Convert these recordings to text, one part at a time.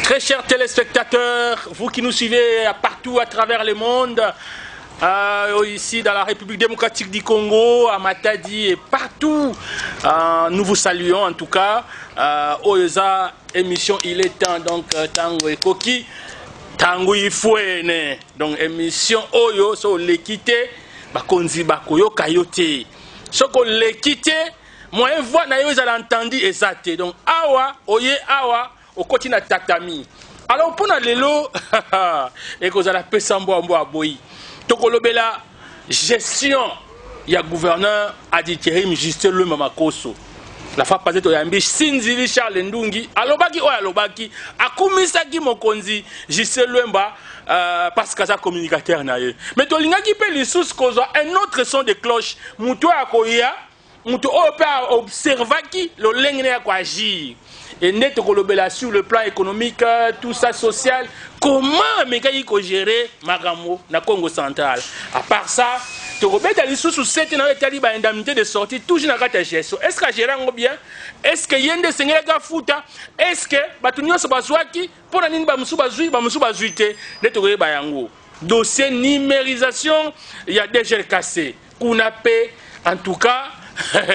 Très chers téléspectateurs, vous qui nous suivez partout à travers le monde, ici dans la République démocratique du Congo, à Matadi et partout, nous vous saluons en tout cas. Oyo eza émission Il est temps, donc tango ekoki, tango ifwene. Donc émission oyo so oleki te, bakonzi bakoyoka yo te. Soki oleki te, moyen voix na yo ezala entendu eza te. Donc awa oye awa okoti na tatami. Alors mpona lelo ekozala pesa mbwa mbwa aboyi. Tokolobela gestion ya gouverneur ad intérim Justin Luemba Makoso. La fois passée toyambi Sinzili Charles Ndungi, alobaki oyo alobaki, akumisaki mokonzi Justin Luemba parce que aza communicateur na ye. Mais tolingaki mpe lisusu kozwa un autre son de cloche, moto oyo akoya, moto oyo mpe aobservaki lolenge na ya koagir. Et nde tokolobela sur le plan économique, tout ça, social, comment amekaki kogérer makambo na Congo Central. À part ça, tokobeta lisusu sete na oyo etali baindemnité de sortie, toujours na kati ya gestion. Est ce que agérer yango bien? Est ce que ye nde esengelaki afuta? Est ce que bato nyonso bazwaki? Mpo na nini bamosusu bazwi, bamosusu bazwi te? Nde tokoyeba yango. Dossier numérisation ya DGRKC kuna mpe, en tout cas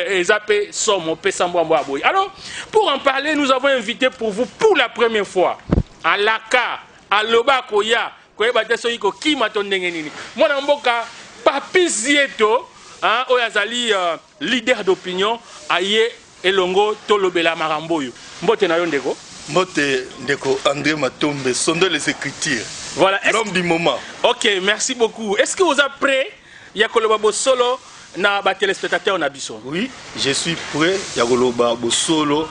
eza mpe somo, pesa mbwa mbwa aboyi. Alors, pour en parler, nous avons invité pour vous, pour la première fois, alaka aloba akoya, koyeba te soki kokima to ndenge nini, mwana mboka Papi Zieto, hein, oyo azali leader d'opinion, aye elongo tolobela makambo oyo. Mbote na yo, ndeko. Mbote, ndeko André Matombe, Sondo les Écritures. Voilà. L'homme du moment. Ok, merci beaucoup. Est ce que vous êtes prêt ya koloba bosolo na batéléspectateur na biso? Oui, je suis prêt ya koloba bosolo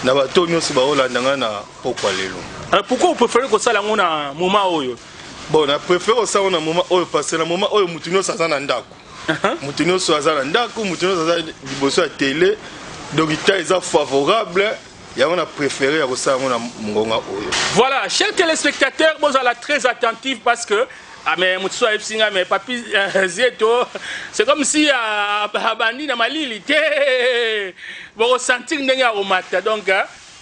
na bato nyonso baolanda ngai na pokwa lelo. Alors pourquoi vous préférez kosala yango na moment oyo? Bon, na préféré kosala yango na moment oyo parce que na moment oyo motu nyonso aza na ndako, motu nyonso aza na ndako, motu nyonso aza liboso ya télé, donc ta eza favorable. Yango na préféré ya kosala yango na ngonga oyo. Voilà, chers téléspectateurs, bozala très attentifs parce que, ah, mais mosusu ayebisi ngai, mais Papi Zieto, c'est comme si abandi na malili te. Bokosentir ndenge ya komata. Donc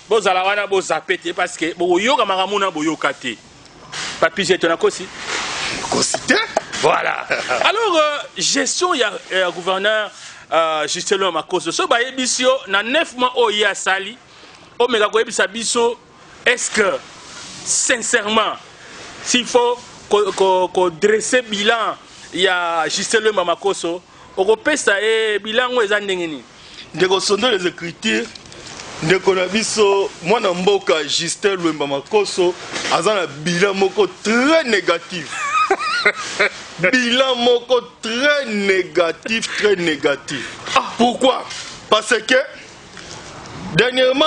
bozala wana, bozape te parce que bokoyoka makambo na boyoka te. Papi Zieto, nakosi? Kosi te. Voilà. Alors gestion ya gouverneur Justin Luemba Makoso, so bayebisi yo na 9 mois oyo ye asali, omeka koyebisa biso, est ce que sincèrement, s'il faut kodresser bilan ya Justin Luemba Makoso, okopesa ye bilan oyo eza ndenge nini? Ndeko Sondo les Écritures, ndeko na biso mwana mboka Justin Lwemba Makoso aza na bilan moko très négatif, bilan moko très négatif, très négatif. Ah, pourquoi? Parce que dernièrement,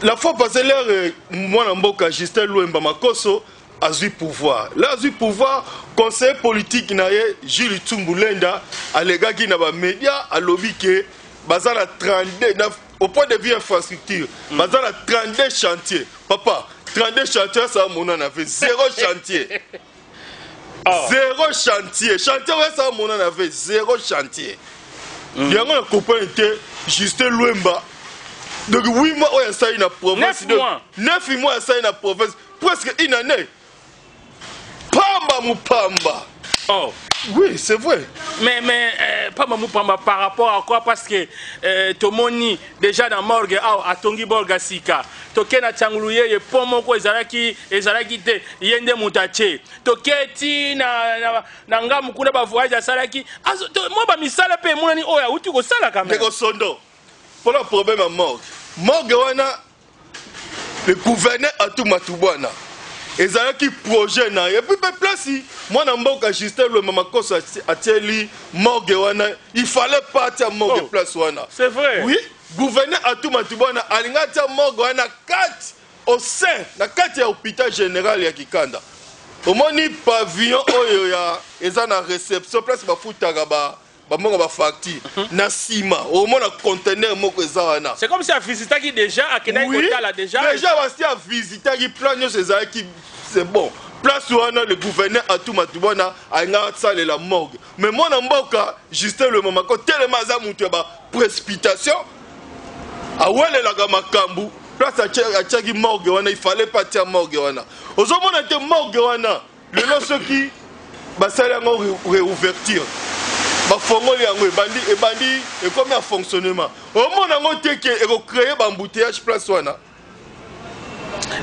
la fois passée, l'heure mwana mboka Justin Lwemba Makoso azwi pouvoir là, azwi pouvoir, conseiller politique na ye Jules Tsumbu-Lenda alekaki na bamédia, alobi ke baza na 32 na, au point de vue infrastructure, baza na 32 chantier. Papa, 32 chantier, asala monana ve zéro chantier. Oh. Zéro chantier. Chantier oyo asala monana ve zéro chantier. Yango na comprendre te. Justin Lwemba, donc 8 mois oyo asali na province, 9 mois. 9 mois asali na province, presque une année, pamba mupamba. Oh. Oui, c'est vrai. Mais pamba mupamba par rapport à quoi? Parce que tomoni déjà dans morgue awa atongi morgue ya sika. Toke na Tshangu Luyeye, pont moko ezalaki te, ye nde moto atie. Toke ti na ngambu kuna, bavoyage asalaki. Mwa bamisala mpe emonani oyo awuti kosala quand même. Ndeko Sondo, mpona problème ya morgue, morgue wana, le gouverneur Atou Matubwana, ezalaki projet na ye. Et puis mpe place mwana mboka Justin Lwemba Makoso atieli morgue wana, il fallait pas atia morgue Oh. place wana. C'est vrai. Oui, gouverneur Atou Matubwana alingi atia morgue wana kati au sein na kati ya hôpital général ya Kikanda. Omoni pavillon oyo ya eza na réception, place bafutaka ba bamoko bafacture, na nsima omona conteneur moko eza wana. C'est comme si avisitaki déjà, akendaki Oui, kotala déjà. Déjà basi avisitaki, plan nyonso ezalaki, c'est bon. Place wana le gouverneur Atou Matubwana alinga asalela morgue, mais mwana mboka Justin Lwemba Makoso telema, aza moto ya baprécipitation, awelelaka makambo. Place atiaki morgue wana, il fallait pas atia morgue wana. Ozomona te morgue wana lelo soki basali yango réouverture, bafongoli yango, ebandi ebandi, ekomi ya fonctionnement, omona yango te ke ekocréer baembouteillage place wana.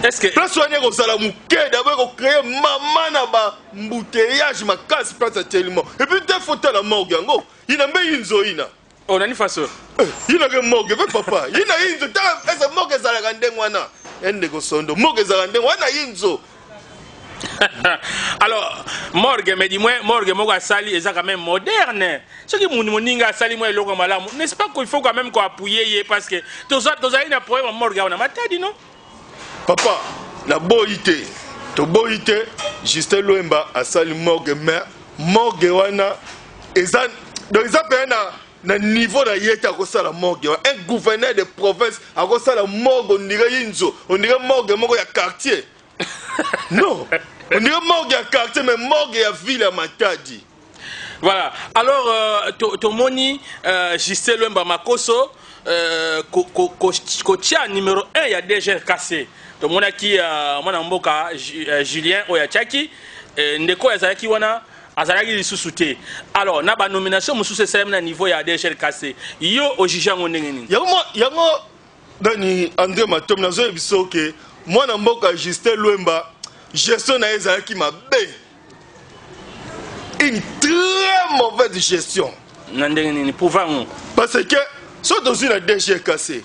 Est-ce que Place wana ekozala moke. D'abord ekocréer mama na baembouteillage makasi place atieli morgue. Et puis te fotala morgue yango yina mbe yinzo yina. Oh, nani faso? Yina ke morgue ve papa yina yinzo. Tala eza morgue ezalaka ndenge wana, endeko sondo, morgue ezalaka ndenge wana yinzo. Alors morgue, mais du moins morgue moko asali eza quand même moderne. Soki mundu moninga asali mwa eloko malamu, n'est-ce pas qu'il faut quand même koappuyer ye? Parce que tozali na problème ya morgue awa na Matadi, non? Papa, naboyi te, toboyi te. Justin Lwemba asali morgue, mais morgue wana eza, donc eza mpenza na niveau na ye te. Akosala morgue wana, un gouverneur de province akosala morgue on dirait yinzo, on dirait morgue moko ya quartier? Non, on dirait morgue ya quartier, mais morgue ya ville ya Matadi. Voilà. Alors tomoni Justin Lwemba Makoso kotia numéro 1 ya DGRKC. Tomonaki mwana mboka Julien oyo atiaki ndeko oyo azalaki wana, azalaki lisusu te. Alors na banomination mosusu esalemi na niveau ya DGRKC, yo ojuge yango ndenge nini? Yango nani, André Matom, nazoyebi biso ke mwana mboka Justin Lwemba, gestion na ye ezalaki mabe, une très mauvaise gestion. Na ndenge nini? Pouvoir ngo? Parce que so tozwi na DGKC,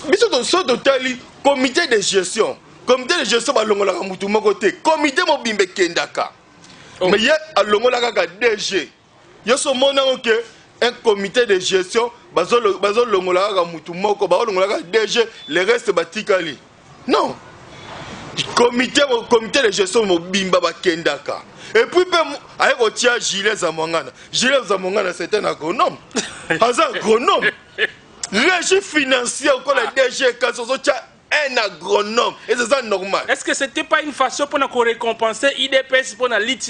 biso so totali comité de gestion, comité de gestion balongolaka mutu moko te, comité mobimba ekendaka. Oh. Mais ye alongola kaka DG. Yo so omonango ke un comité de gestion bazolongola kaka mutu moko, baolongola kaka DG, le reste batikali? Non, comité de gestion mobimba bakendaka. Et puis mpe aye kotia Julien Zamwangana. Julien Zamwangana, c'est un agronome, aza agronome, régie financière okola DG, kasi ozotia un agronome, et c'est ça normal? Est-ce que c'était pas une façon pour nous récompenser UDPS pour la lutte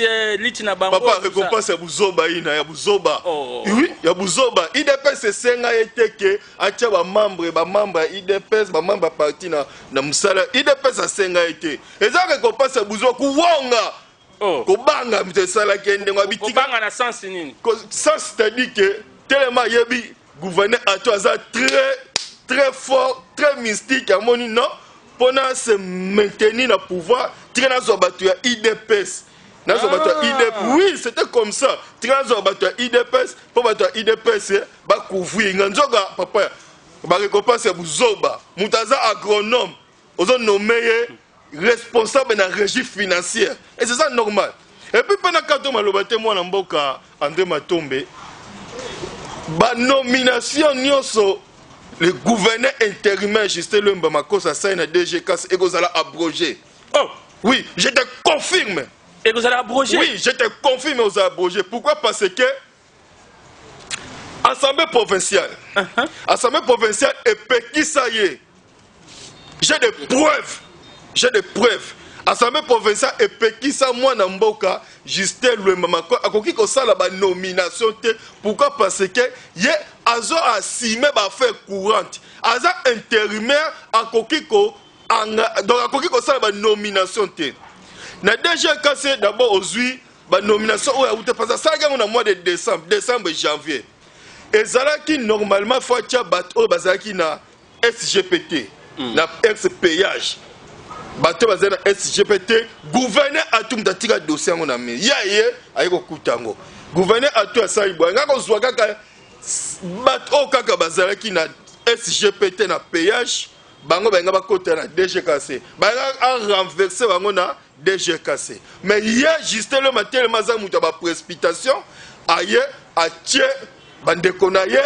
na bango? Papa, récompense ya buzoba ina, ya buzoba. Oh. Oui, ya buzoba. UDPS esenga ye te ke atia bamembre ya UDPS, bamembre ya parti na mosala. UDPS asenga ye te. Eza récompense ya buzoba, kuwonga. Oh. Kobanga moto esalaki ye ndenge abitika. Kobanga na sens nini? Sens, c'est-à-dire que tellement ayebi gouverneur ato aza très très fort, très mystique, amoni non, mpona se maintenir na pouvoir, tika nazwa bato ya UDPS, nazwa bato ya Ah. UDP. Oui, c'était comme ça, tika nazwa bato ya UDPS mpo bato ya UDPS bacouvrir nga. Nzoka papa, barécompense ya buzoba. Moto aza agronome, ozonommer ye responsable na régie financière, et c'est ça normal? Et puis mpe na kato maloba te, mwana mboka André Matombe, banomination nyonso le gouverneur intérimaire Justin Lwemba Makosa asali na DGKC ekozala abrogé. Oh. Oui, je te confirme. Ekozala abrogé? Oui, je te confirme, ozala abrogé. Pourquoi? Parce que assemblée provinciale epekisa ye. J'ai des preuves, j'ai des preuves. Assemblée provinciale epekisa mwana mboka Justin Lwemba Mako akoki kosala banomination te. Pourquoi? Parce que ye azo assume baaffaire courante, aza intérimaire, akoki ko donc akoki kosala banomination te na DGKC. D'abord ozwi banomination oyo awuta, parce que asalaki yango na mois de décembre, décembre, janvier. Ezalaki normalement faut atia bato oyo bazalaki na SGPT, na ex péage, bato bazali na SGPT. Gouverneur atu moto atika dossier yango na mi ya ye, aye kokuta yango. Gouverneur atu asali boye, nga kozwa kaka bato oyo kaka bazalaki na SGPT, na péage. Bango balinga bakota na DGKC, balinga arenverse bango na DGKC. Mais ye Justin le matelema, aza moto ya baprécipitation, aye atie bandeko na ye.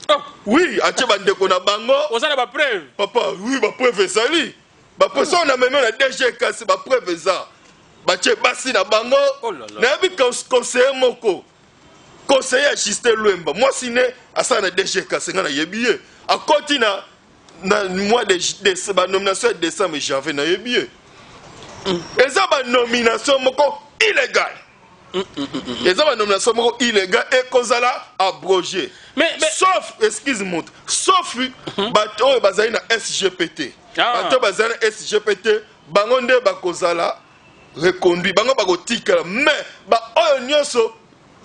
Oh. Oui, atie bandeko na bango. Oza na bapreuve? Papa, oui, bapreuve ezali. Bapreuve so na memi na DGKC, bapreuve eza, batie basi na bango. Oh là là. Nayebi conseiller moko, conseiller ya Justin Lwemba, mwasi ne asala na DGKC. Ngai nayebi ye, akoti na mois de banomination ya décembre, janvier. Nayebi ye. Eza banomination moko illégale. Eza banomination moko illégal, ekozala abrogé. Sauf, excuse moto, sauf bato oyo bazali na SGPT. Bato oyo bazali na SGPT, bango nde bakozala reconduit, bango bakotikala. Mais baoyo nyonso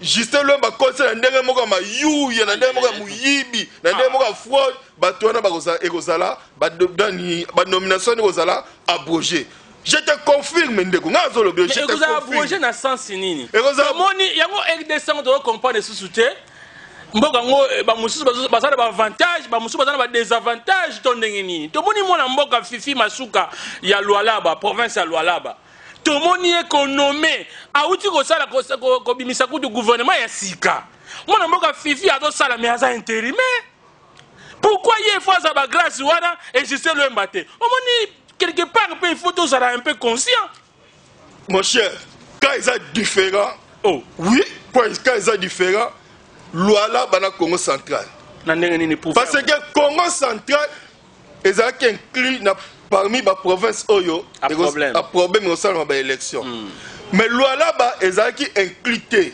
Justin Luemba akotisa na ndenge moko ya mayuya, na ndenge moko ya moyibi, na ndenge moko ya fraude, bato wana ekozala banomination ekozala abrogé. Je te confirme, ndeko, ngai azolobi. Je te ekozala abrogé na sens nini? Omoni yango, RDC yango tozocomprendre lisusu te. Mboka yango, bamosusu baza na baavantage, bamosusu baza na badésavantage to ndenge nini? Tomoni mwana mboka Fifi Masuka ya Lualaba, province ya Lualaba, tomoni ye konommer, awuti kosala kobimisa kutu gouvernement ya sika. Mwana mboka Fifi azosala, mais aza intérimaire. Pourquoi ye faut aza bagrâce wana et Justin Luemba te? Omoni, quelque part mpe il faut tozala un peu conscient. Mon cher, cas eza différent. Oh. Oui, cas eza différent, Lualaba na Congo Central. Na ndenge nini? Pour Parce que Congo Central ezalaki inclus na parmi baprovince oyo a problème ekosalama baélection, mais Lualaba ezalaki inclus te.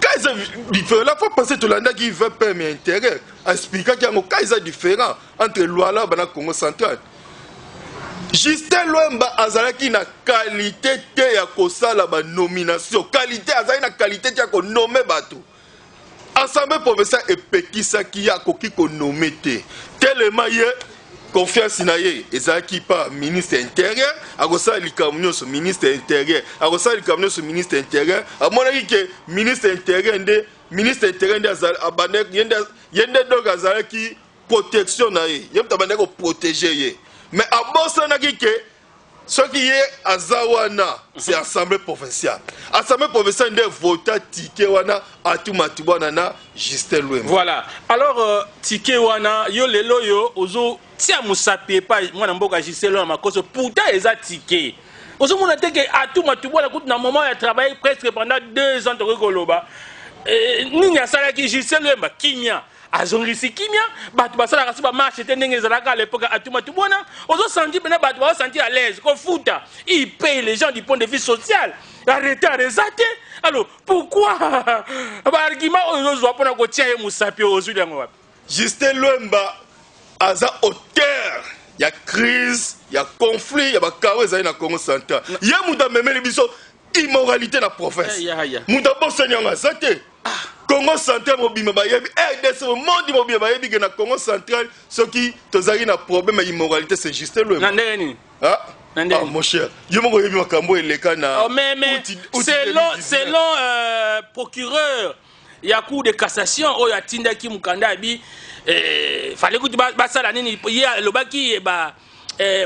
Cas eza différent. La fois passée, tolandaki VPM ya intérieur, expliquaki yango. Cas eza différent entre Lualaba na Congo Central. Justin Luemba azalaki na qualité te ya kosala banomination, qualité, azalaki na qualité te ya konommer bato. Assemblée provinciale epekisaki ye, akoki konommer te. Telema ye confiance na ye ezalaki pa ministre intérieur, akosala likambo nyonso ministre intérieur, akosala likambo nyonso ministre intérieur. Amonaki ke ministre intérieur nde, ministre intérieur nde ye nde donc azalaki protection na ye, ye moto abandaki koprotéger ye. Mais abosanaki ke soki ye aza wana, c'est assemblée provinciale. Assemblée provinciale nde vota ticket wana, Atou Matubuana na Justin Luemba. Voilà. Alors ticket wana, yo lelo oyo ozotia mosapi epai mwana mboka Justin Luemba Makoso, pourtant eza ticket. Ozomona te ke Atou Matubuana kutu na moment ya travailler presque pendant 2 ans, tokoki koloba nini asalaki? Justin Luemba kimia, azongisi kimia. Bato basalaka so bamarche te ndenge ezalaka à l'époque. Atou Matubuana, ozosentir mpena bato bazosentir à l'aise kofuta. Il paye les gens du point de vue social, retard eza te. Alors pourquoi baargument oyo ozozwa mpona kotia ye mosapi, ozwili yango wapi? Justin Luemba aza auteur ya crise, ya conflit, ya bachaos ezali na Congo Central. Ye moto amemeli biso immoralité na province. Moto abosani yango aza te. Congo Central mobima bayebi, RDC, monde mobima bayebi ke na Congo Central, soki tozalaki na problème ya immoralité, c'est Justin Luemba. Na ndenge nini? Ah, ah, mon cher, yo moko oyebi makambo eleka na Oh, mais selon procureur ya Cour de cassation oyo atindaki mokanda, abi fallait kutu basala nini? Ye alobaki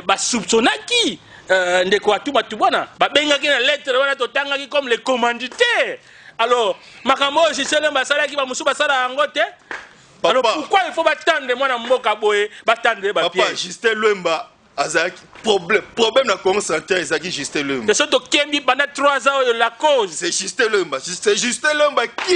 basoupçonnaki ndeko Atou Matubuana, babengaki na lettre wana totangaki comme le commanditaire. Alors makambo oyo Justin Luemba asalaki, bamosusu basala yango te. Alors pourquoi il faut batendre mwana mboka boye, batendre ye bapiège? Justin Luemba azalaki problème na Congo Central, ezalaki Justin Luemba. So tokembi pendant 3 ans oyo, la cause C'est Justin Luemba, c'est Justin Luemba qui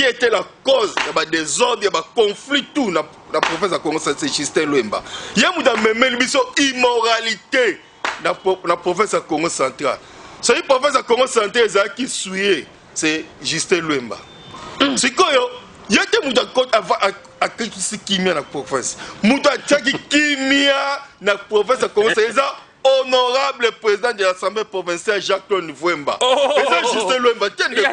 était la cause ya badésordre, ya baconflit tout na province ya Congo. C'est Justin Luemba, ye moto amemeli biso immoralité na province ya Congo Central. Soki province ya Congo Central ezalaki souillé, c'est Justin Luemba. Sikoyo ye te moto akekisi kimia na province. Moto atiaki kimia na province ya Congo eza honorable président de l'Assemblée provinciale, Jacques-Claude Vuemba. Eza Justin Luemba te, ndeko.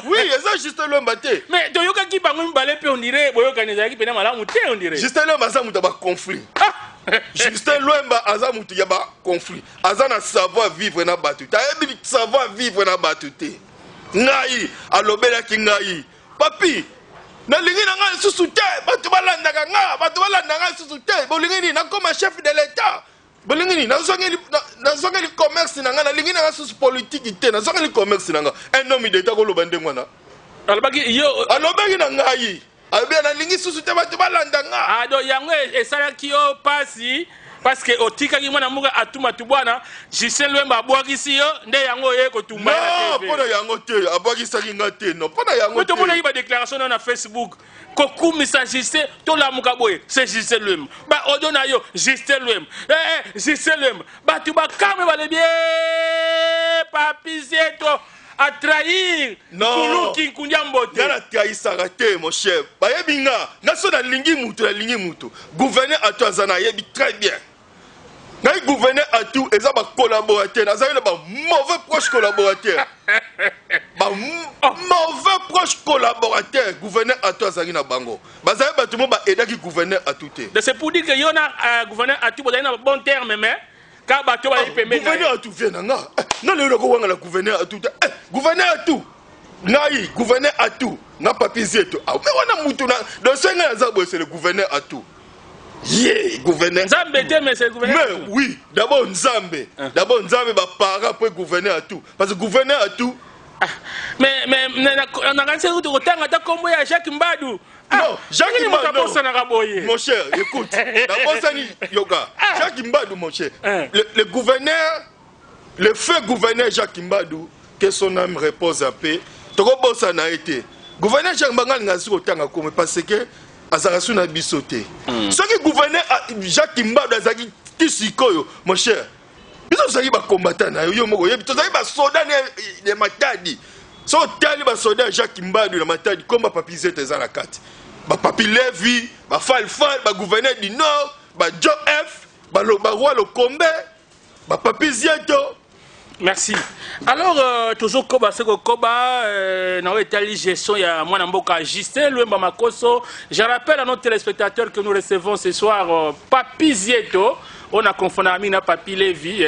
Oui, eza Justin Luemba te. Mais toyokaki bango mibale mpe, on dirait boyokani ezalaki mpena malamu te, on dirait. Justin Luemba aza moto ya baconflit. Justin Luemba aza moto ya baconflit, aza na savoir vivre na bato te, ayebi savoir vivre na bato te. Ngai alobelaki ngai: "Papi, nalingi na ngai lisusu te bato balandaka nga, bato balanda ngai lisusu te. Bolingi nini? Nakoma chef de l'État, bolingi nini? Nazongeli commerce na ngai, nalingi na ngai susu politiki te, nazongeli commerce na ngai." Un homme d'état koloba ndenge wana? Alobaki yo? Alobaki na ngai, alobi: "Nalingi susu te bato balanda nga." Ah, donc yango esalaki yo pasi parce que otikaki mwana mboka Atou Matubuana, Justin Luemba abwakisi yo, nde yango oye kotumba? Non, mpo na yango te, abwakisaki nga te, non, mpo na yango. Tomonaki badéclaration na Facebook kokumisa Justin. Tolamuka boye, c'est Justin Luemba, baaudio na yo, Justin Luemba, Justin Luemba. Bato bakamwe, balobi: "Papi Zeto." atrahir Nkuluki Nkundia Mbote. Nga natrahisaka te, mon cher. Bayebi nga. Nga so nalingi mutu, nalingi mutu. Gouverneur Atou aza na ayebi très bien. Ngai gouverneur Atou eza ba collaborateur, nazali na ba mauvais proche collaborateur. Ba mauvais proche collaborateur gouverneur Atou azali na bango. Bazali bato mo ba aidaki gouverneur Atou te. Donc c'est pour dire que yo na gouverneur Atou bozali na bon terme, mais ka bato bazali pembeni. Gouverneur Atou vie na nga. Nga lelo nakowanga na gouverneur Atou te. Gouverneur Atou. Ngai gouverneur Atou na Papi Zieto. Ah, mais wana mutu na dossier ngai aza boye, c'est le gouverneur Atou. Ye gouverneur Nzambe te, mais c'est gouverneur. Mais oui, d'abord Nzambe. D'abord Nzambe ba para pour gouverneur Atou. Parce que gouverneur Atou. Ah, mais nakanisi kutu kotanga ata kombo ya Jacques Mbadu. Ah, non, Jacques Mbadu. Abosanaka boye. Mon cher, écoute. Nabosani yoka. Jacques Mbadu, mon cher. Le gouverneur, le feu gouverneur Jacques Mbadu, que son âme repose en paix. Tokobosana ete. Gouverneur Jacques Mbadu nga soki otanga kombo parce que azalaka su na biso te. Soki gouverneur Jacques Mbadu azalaki ti sikoyo, mon cher, biso tozalaki bacombattant na yo, yo moko oyebi, tozalaki basoda ya Matadi. So otali basoda ya Jacques Mbadu na Matadi, komba Papi Zeta eza na kati, bapapi Levi, bafalfal, bagouverneur du Nord, bajo F, baroi Lokombe, bapapi Zieto. Merci. Alors, toujours koba seko koba, na oyo etali gestion ya mwana mboka Justin Luemba Makoso. Je rappelle à nos téléspectateurs que nous recevons ce soir Papi Zieto. On a confondu ami na Papi Levi.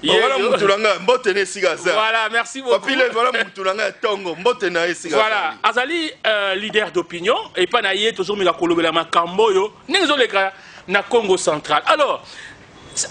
Voilà mutu na nga, mbote na esika aza. Voilà, merci beaucoup. Papi Levi, voilà mutu na nga ya tongo, mbote na esika. Voilà, azali leader d'opinion et pas na ye toujours mika kolobela makambo oyo ndenge ezoleka na Congo central. Alors,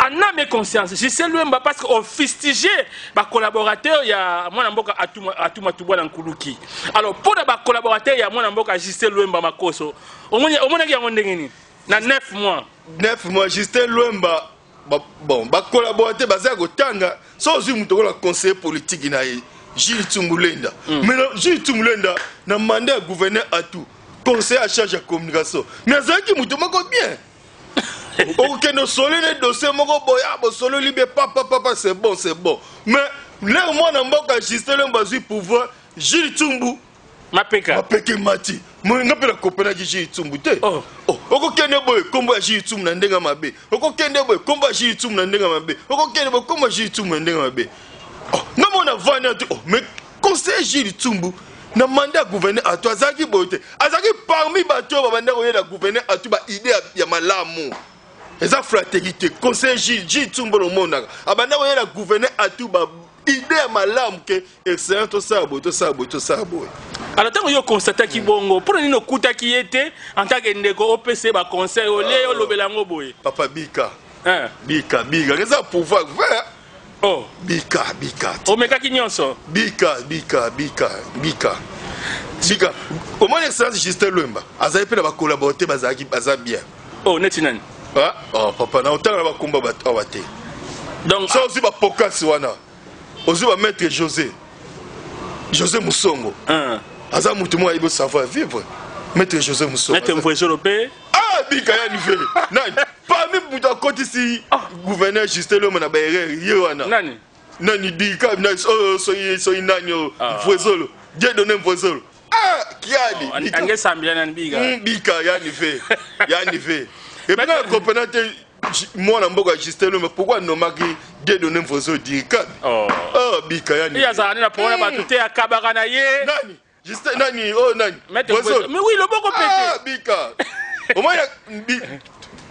en âme et conscience, Justin Luemba, parce qu'on fustigeait ba collaborateur ya mwana mboka Atou Matubuana Nkuluki. Alors pour ba collaborateur ya mwana mboka Justin Luemba Makoso, omonaki yango ndenge nini? Na 9 mois. 9 mois Justin Luemba ba, bon, ba collaborateur baza kotanga, so ozwi moto okola conseiller politique na ye Gilles Tsungulenda. Mais na Gilles Tsungulenda na mandat ya gouverneur Atou, conseiller à charge ya communication. Mais azalaki moto moko bien. Okokende osololi ne dossier moko boye, ah, bosololi bien, papa papa, c'est bon, c'est bon. Mais lere mwana mboka Justin Luemba azwi pouvoir, Gilles Tsumbu mapeka mapeke mati. Nga mpe nakopenaki Gilles Tsumbu te. Oh. Oh, okokende boye kombo ya Gilles Tsumbu na ndenge ya mabe, okokende boye kombo ya Gilles Tsumbu na ndenge ya mabe, okokende boye kombo ya Gilles Tsumbu na ndenge ya mabe. Oh, nga mona vandi ati, oh, mais conseiller Gilles Tsumbu na mandat ya gouverneur Atou azalaki boye te. Azalaki parmi bato oyo babanda koyela gouverneur Atou ba idée ya malamu. Eza flatterie te. Conseiller Gilles Tsumbu lomonaka abanda koyela gouverneur Atou ba idée ya malamu ke excellent, tosala boye, tosala boye, tosala boye. Alors ntango yo constataki bongo, mpona nini okutaki ye te en tant que ndeko, opesa ye baconseil olie olobela yango boye? Papa, bika. Hein? Bika, bika, eza pouvoir vrai. Oh. Bika, bika. Omekaki nyonso. Bika, bika, bika, bika, bika. Omoni excellence Justin Luemba azali mpe na bacollaborateur bazalaki baza bien. Oh, neti nani? Ah, oh, papa, na otanga na bakomba bato awa te. Donc so ozwi bapokasi wana, ozwi bamaître José Musongo. Hein. Aza mutu moko ayebi savoir vivre, maître José Musongo. Maître Mvwezolo mpe. Ah, bika ya nive nani parmi mutu akotisi gouverneur Justin Luemba na baerreur, ye wana. Nani? Nani dika nani oyo, soki nani oyo. Ah. Mvwezolo, Dieudonné Mvwezolo, ah, kiadi. Oh, Bika. Angesambila nani biga. Bika ya nive, ya nive. Et puis na comprendre te mwana mboka Justin Luemba pourquoi nomaki Dieudonné Mvwezolo dirika. Oh. Oh, bika ya ye nive. azalaka nde na problème bato te, akabaka na ye. Nani Justin nani oyo nani? Maître Mvwezolo. Mvwezolo. Mais oui, loboko Ah, pete. bika omoni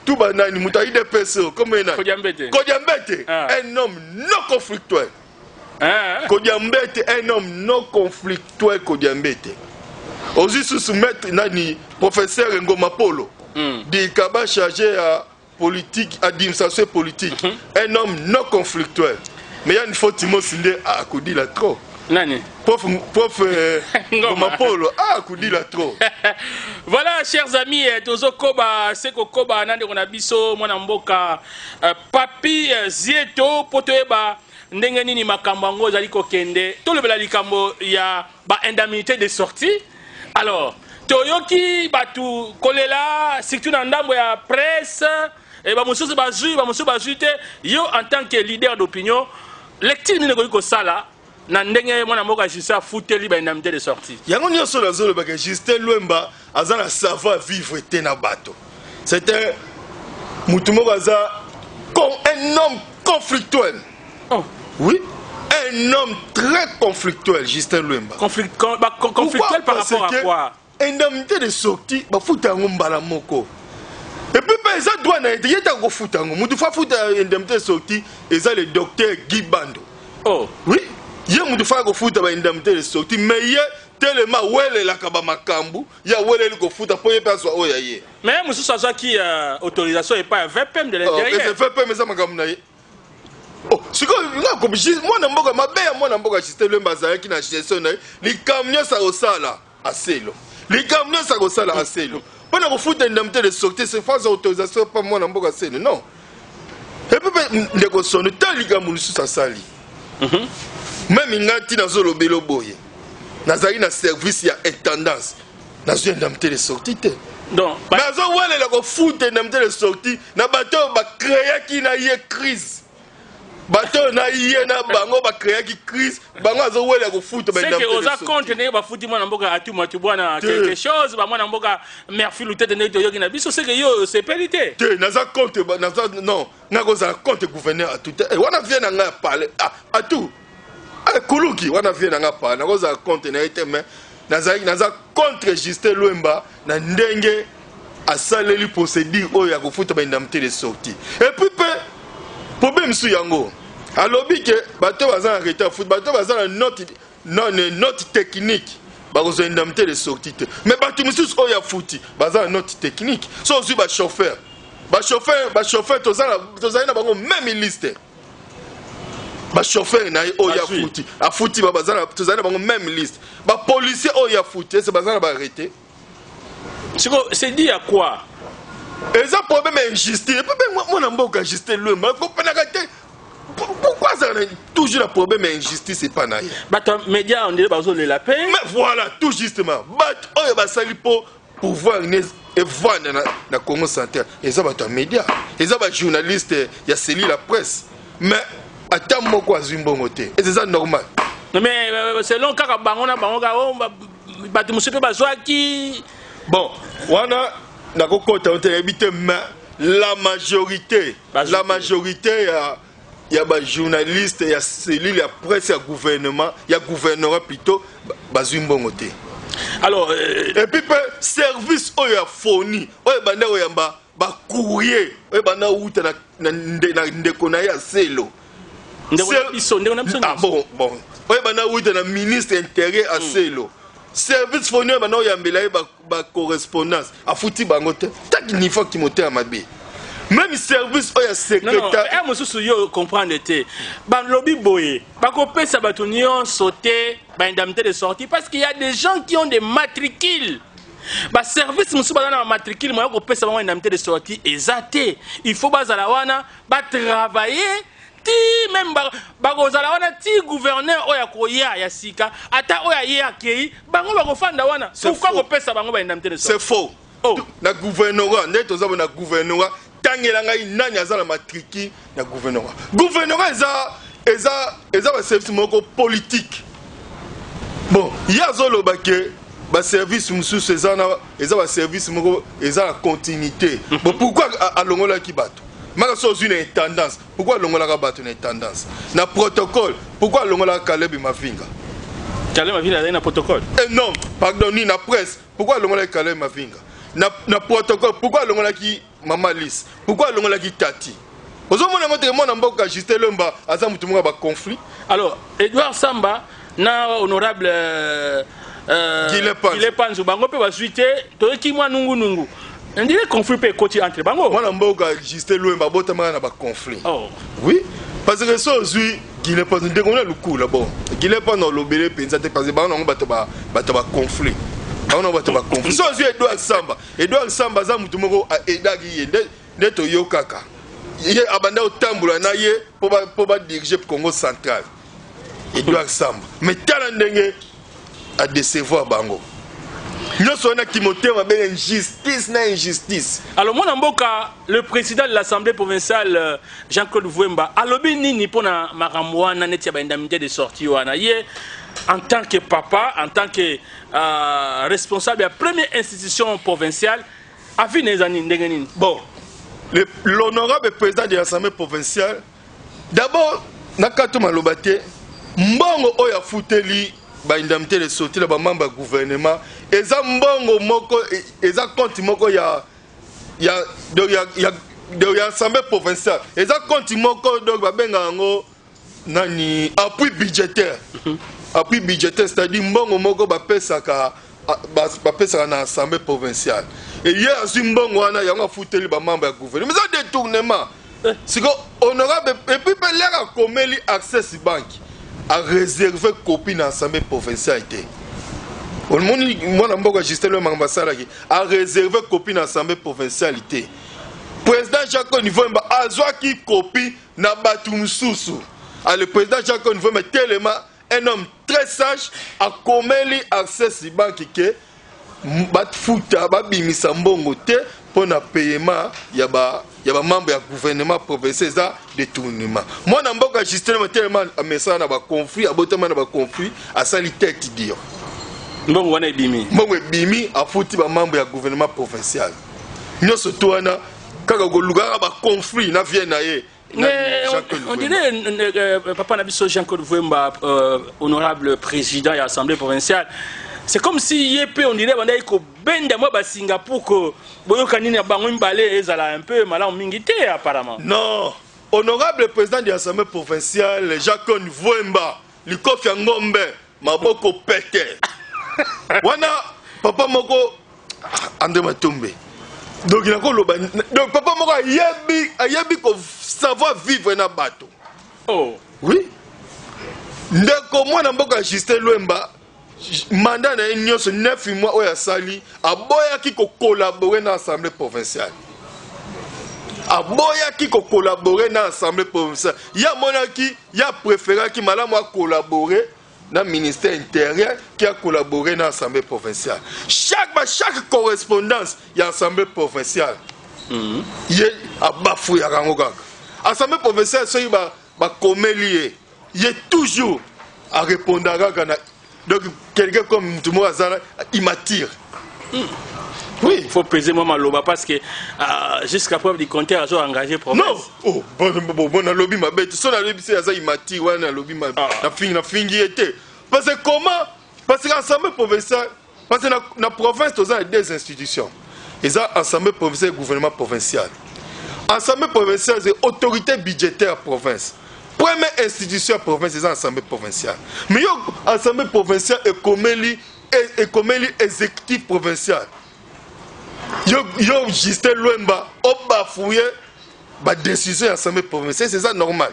tuba nani moto ya UDPS oyo, kombo ye nani? Kodia Mbete. Kodia Mbete. Ah. Un homme non conflictuel. Hein? Kodia Mbete, un homme non conflictuel. Kodia Mbete. Ozwi susu maître nani, professeur Ngoma Polo, dikaba chargé ya politique, administration politique, un homme non conflictuel. Mais yani faut Timosi nde akodila trop. Nani? Prof Ngoma. Ngoma Polo akudila trop. Voilà, chers amis, tozokoba se kokoba na ndeko na biso mwana mboka Papi Zieto po toyeba ndenge nini makambo yango ezali kokende. Tolobela likambo ya baindemnité de sortie. Alors toyoki bato kolela, surtout na ndambo ya presse, e bamosusu bazwi, bamosusu bazwi te. Yo en tant que leader d'opinion, lecture nini ekoki kosala? Na ndenge mwana mboka Justin afuteli ba indemnité de sortie. Yango nyonso nazolobaka, Justin Lwemba aza na savoir vivre te na bato. C'est un mutu moko aza un homme conflictuel. Oh. Oui, un homme très conflictuel, Justin Lwemba. Bah, conflictuel par rapport à quoi? Indemnité de sortie bafuta yango mbala moko. Et puis mpe eza droit na ye te, ye te akofuta yango. Mutu fa afuta indemnité de sortie eza le docteur Guy Bando. Oh. Oui, ye mutu fa akofuta ba indemnité de sortie, mais ye telema awelelaka bamakambo, ye aweleli kofuta mpo ye mpe azwa oyo ya ye. Mais mosusu azwaki autorisation epai ya VPM de l'intérieur. VPM eza makambo na ye. Oh, sikoyo mwana mboka mabe ya mwana mboka Justin Lwemba azalaki na gestion na ye, likambo nyonso akosala aselo, likambo nyonso akosala aselo. Mpo na kofuta indemnité de sortie, c'est pas autorisation pa mwana mboka aselo, non. Et puis mpe ndeko Sono ta likambo lisusu asali, même ngai ntina azolobela boye, nazalaki na service ya intendance, nazwi indemnité de sortie te. Donc, mais azowelela kofuta indemnité de sortie na bato oyo bacréaki na ye crise, bato oyo na ye na bango bacréaki crise, bango azowelela kofuta. C'est que oza contre ndenge bafuti mwana mboka Atu Matubwana quelque chose, bamwana mboka Merfi Lutete, ndenge toyoki na biso, c'est que yo osepeli te. Te, naza contre, naza, non, nga kozala contre gouverneur Atu te. Eh, wana vie na ngai ya pale, ah, Atu, eh, kuluki wana vie na ngai pale, nakozala contre na ye te. Mais nazalaki, naza contre Justin Lwemba na ndenge asaleli procédure oyo ya kofuta baindemnité de sortie. Et puis mpe problème mosusu yango, alobi ke bato baza na retard futi, bato baza na note, non, note technique bakozwa indemnité de sortie te. Mais bato mosusu oyo afuti baza na note technique. So ozwi bachauffeur, bachauffeur tozali na bango même liste, bachauffeur na ye oyo afuti tozali na bango même liste. Bapolicier oyo afuti ese baza na baarrêté. Siko c'est dit à quoi? Eza problème ya injustice. Epe mpe mwana mboka Justin Lwemba akopenaka te pourquoi azala toujours na problème ya injustice epa na ye. Bato ya média ondele bazolela mpe. Mais voilà, tout justement, bato oyo basali mpo pouvoir ne evanda na Congo Central eza bato ya média, eza bajournaliste ya cellule ya presse, mais ata moko azwi mbongo te. Eza normal? Mais selon kaka bango na bango kaka, oh, bato mosusu mpe bazwaki. Bon, wana nakokota yo te, nayebi te, mais la majorité, la majorité ya bajournaliste ya cellule ya presse ya gouvernement, ya gouvernorat plutôt, bazwi mbongo te. Alors Et puis mpe service oyo ya foni oyo ebanda koyamba bacourrier oyo ebanda wuta na ndeko na ye ya Selo. Ndeko na biso, ndeko na biso. Ah, bon, oyo ebanda wuta na ministre intérieur Aselo, service foni oyo banda oyambela ye bacorrespondance, afuti bango te. Taki nifaki motema mabe. Même service oyo ya secrétaire mosusu, yo comprendre te, balobi boye, bakopesa bato nyonso te baindemnité de sortie parce qu'il y a des gens qui ont des matricules. Baservice mosusu baza na bamatricule, moya kopesa bango indemnité de sortie eza te. Il faut bazala wana, batravailler ti même bakozala wana ti gouverneur oyo akoya ya sika, ata oyo aye akei, bango bakofanda wana. Pourquoi kopesa bango baindemnité de sortie? C'est faux. Oh. Na gouvernorat nde toza bo na gouvernorat, tangela ngai nani aza na matricule na gouvernorat. Gouvernorat eza baservice moko politique. Bon, ye azoloba ke baservice mosusu eza na, eza baservice moko eza na continuité. Bon, pourquoi alongolaki bato maka so ozwi na intendance? Pourquoi alongolaka bato na intendance, na protocole? Pourquoi alongolaka Kaleb Mavinga? Kaleb Mavinga azali na protocole? Eh non, pardon, ni na presse. Pourquoi alongolaki Kaleb Mavinga na protocole? Pourquoi alongolaki Mama Lise? Pourquoi alongolaki Tati? Ozomona yango teke mwana mboka Justin Lwemba aza motu moko ya baconflit. Alors Edouard Samba na honorable Guilin Panzu, bango mpe bazwi te. Toyoki mwa nungunungu, ndire conflit mpe ekoti entre bango. Mwana mboka Justin Lwemba abotamaka na baconflit. Oh. Oui, parce que so ozwi Guilin Panzu, ndeko na lukula, bon, Guilin Panzu alobele mpenza te parce que bango nango bato baconflit, bango nango bato baconflit. So ozwi Edouard Samba, Edouard Samba aza motu moko aedaki ye nde toyokaka ye abanda kotambola na ye mpo badirige Congo Central, Edouard Samba. Mais tala ndenge adecevoir bango. Nyonso wana kimotema mabe, injustice na injustice. Alors, mwana mboka, le président de l'Assemblée provinciale, Jean-Claude Vuemba, alobi nini mpona makambo wana neti ya baindemnité de sortie wana? Ye, en tant que papa, en tant que responsable ya première institution provinciale, avis na eza nini, ndenge nini? Bon, l'honorable président de l'Assemblée provinciale, d'abord na kati maloba te, mbongo oyo afuteli baindemnité de sortie na bamembre ya gouvernement eza mbongo moko, eza compte moko ya donc ya Assemblée provinciale. Eza compte moko, donc babengaka yango nani, appui budgétaire. Appui budgétaire, c'est-à-dire mbongo moko bapesaka na Assemblée provinciale. E ye azwi mbongo wana, yango afuteli bamembre ya gouvernement. Eza détournement. Siko honorable, et puis mpe lere akomeli Access Bank, aréserve copie na Assemblée provinciale te. Omoni mwana mboka Justin Lwe, makambo asalaki, aréserve copie na Assemblée provinciale te. Président Jacques Mvemba azwaki copie na bato mosusu. Le président Jacques Mvemba, tellement un homme très sage, akomeli Access Bank ke bafuta, babimisa mbongo te mpo na paiement ya bamembre ya gouvernement provincial. Eza détournement. Mwana mboka Justin tellement amesana na baconflit, abotama na baconflit, asali tête dure. Mbongo wana ebimi. Mbongo ebimi, afuti bamembre ya gouvernement provincial nyonso. To wana kaka koluka kaka baconflit na vie na ye. Mais on dirait, papa na biso Jean-Claude Vuemba, honorable président ya Assemblée provinciale, c'est comme si ye mpe, on dirait, bandaki kobenda mwa basinga pour que boyoka nini ya bango mibale ezala un peu malamu mingi te, apparemment. Non, honorable président de l'Assemblée provinciale Jacques Mvwemba, likofi ya ngombe, maboko pete wana, papa moko, ah, André Matombe, donc nakoloba, donc papa moko ayebi ko savoir vivre na bato. Oh. Oui, ndeko mwana mboka Justin Lwemba, mandat na ye nyonso, 9 mois oyo asali, aboyaki kocollaborer na Assemblée provinciale. Aboyaki kocollaborer na Assemblée provinciale. Ye amonaki, ye apréféraki malamu acollaborer na ministère intérieur qui a collaboré na Assemblée provinciale. Chaque correspondance ya Assemblée provinciale, ye abafuyaka yango kaka. Assemblée provinciale, soki bakomeli ye, ye toujours arépondaka kaka na, donc quelqu'un comme mutu moko aza immature, oui. Faut peser moi maloba parce que jusqu'à preuve du contraire, azo engagé province. Non, oh, bon, nalobi mabe te. So nalobi se aza immature wana, nalobi mabe. Ah. Nafingi ye te. Parce que comment? Parce que Assemblée provinciale, parce que na province toza na deux institutions, eza Assemblée provinciale et gouvernement provincial. Assemblée provinciale, c'est autorité budgétaire ya province. Première institution ya province eza Assemblée provinciale. Mais yo, Assemblée provinciale ekomeli exécutif provincial, yo Justin Lwemba obafouye badécision ya Assemblée provinciale, c'est ça normal?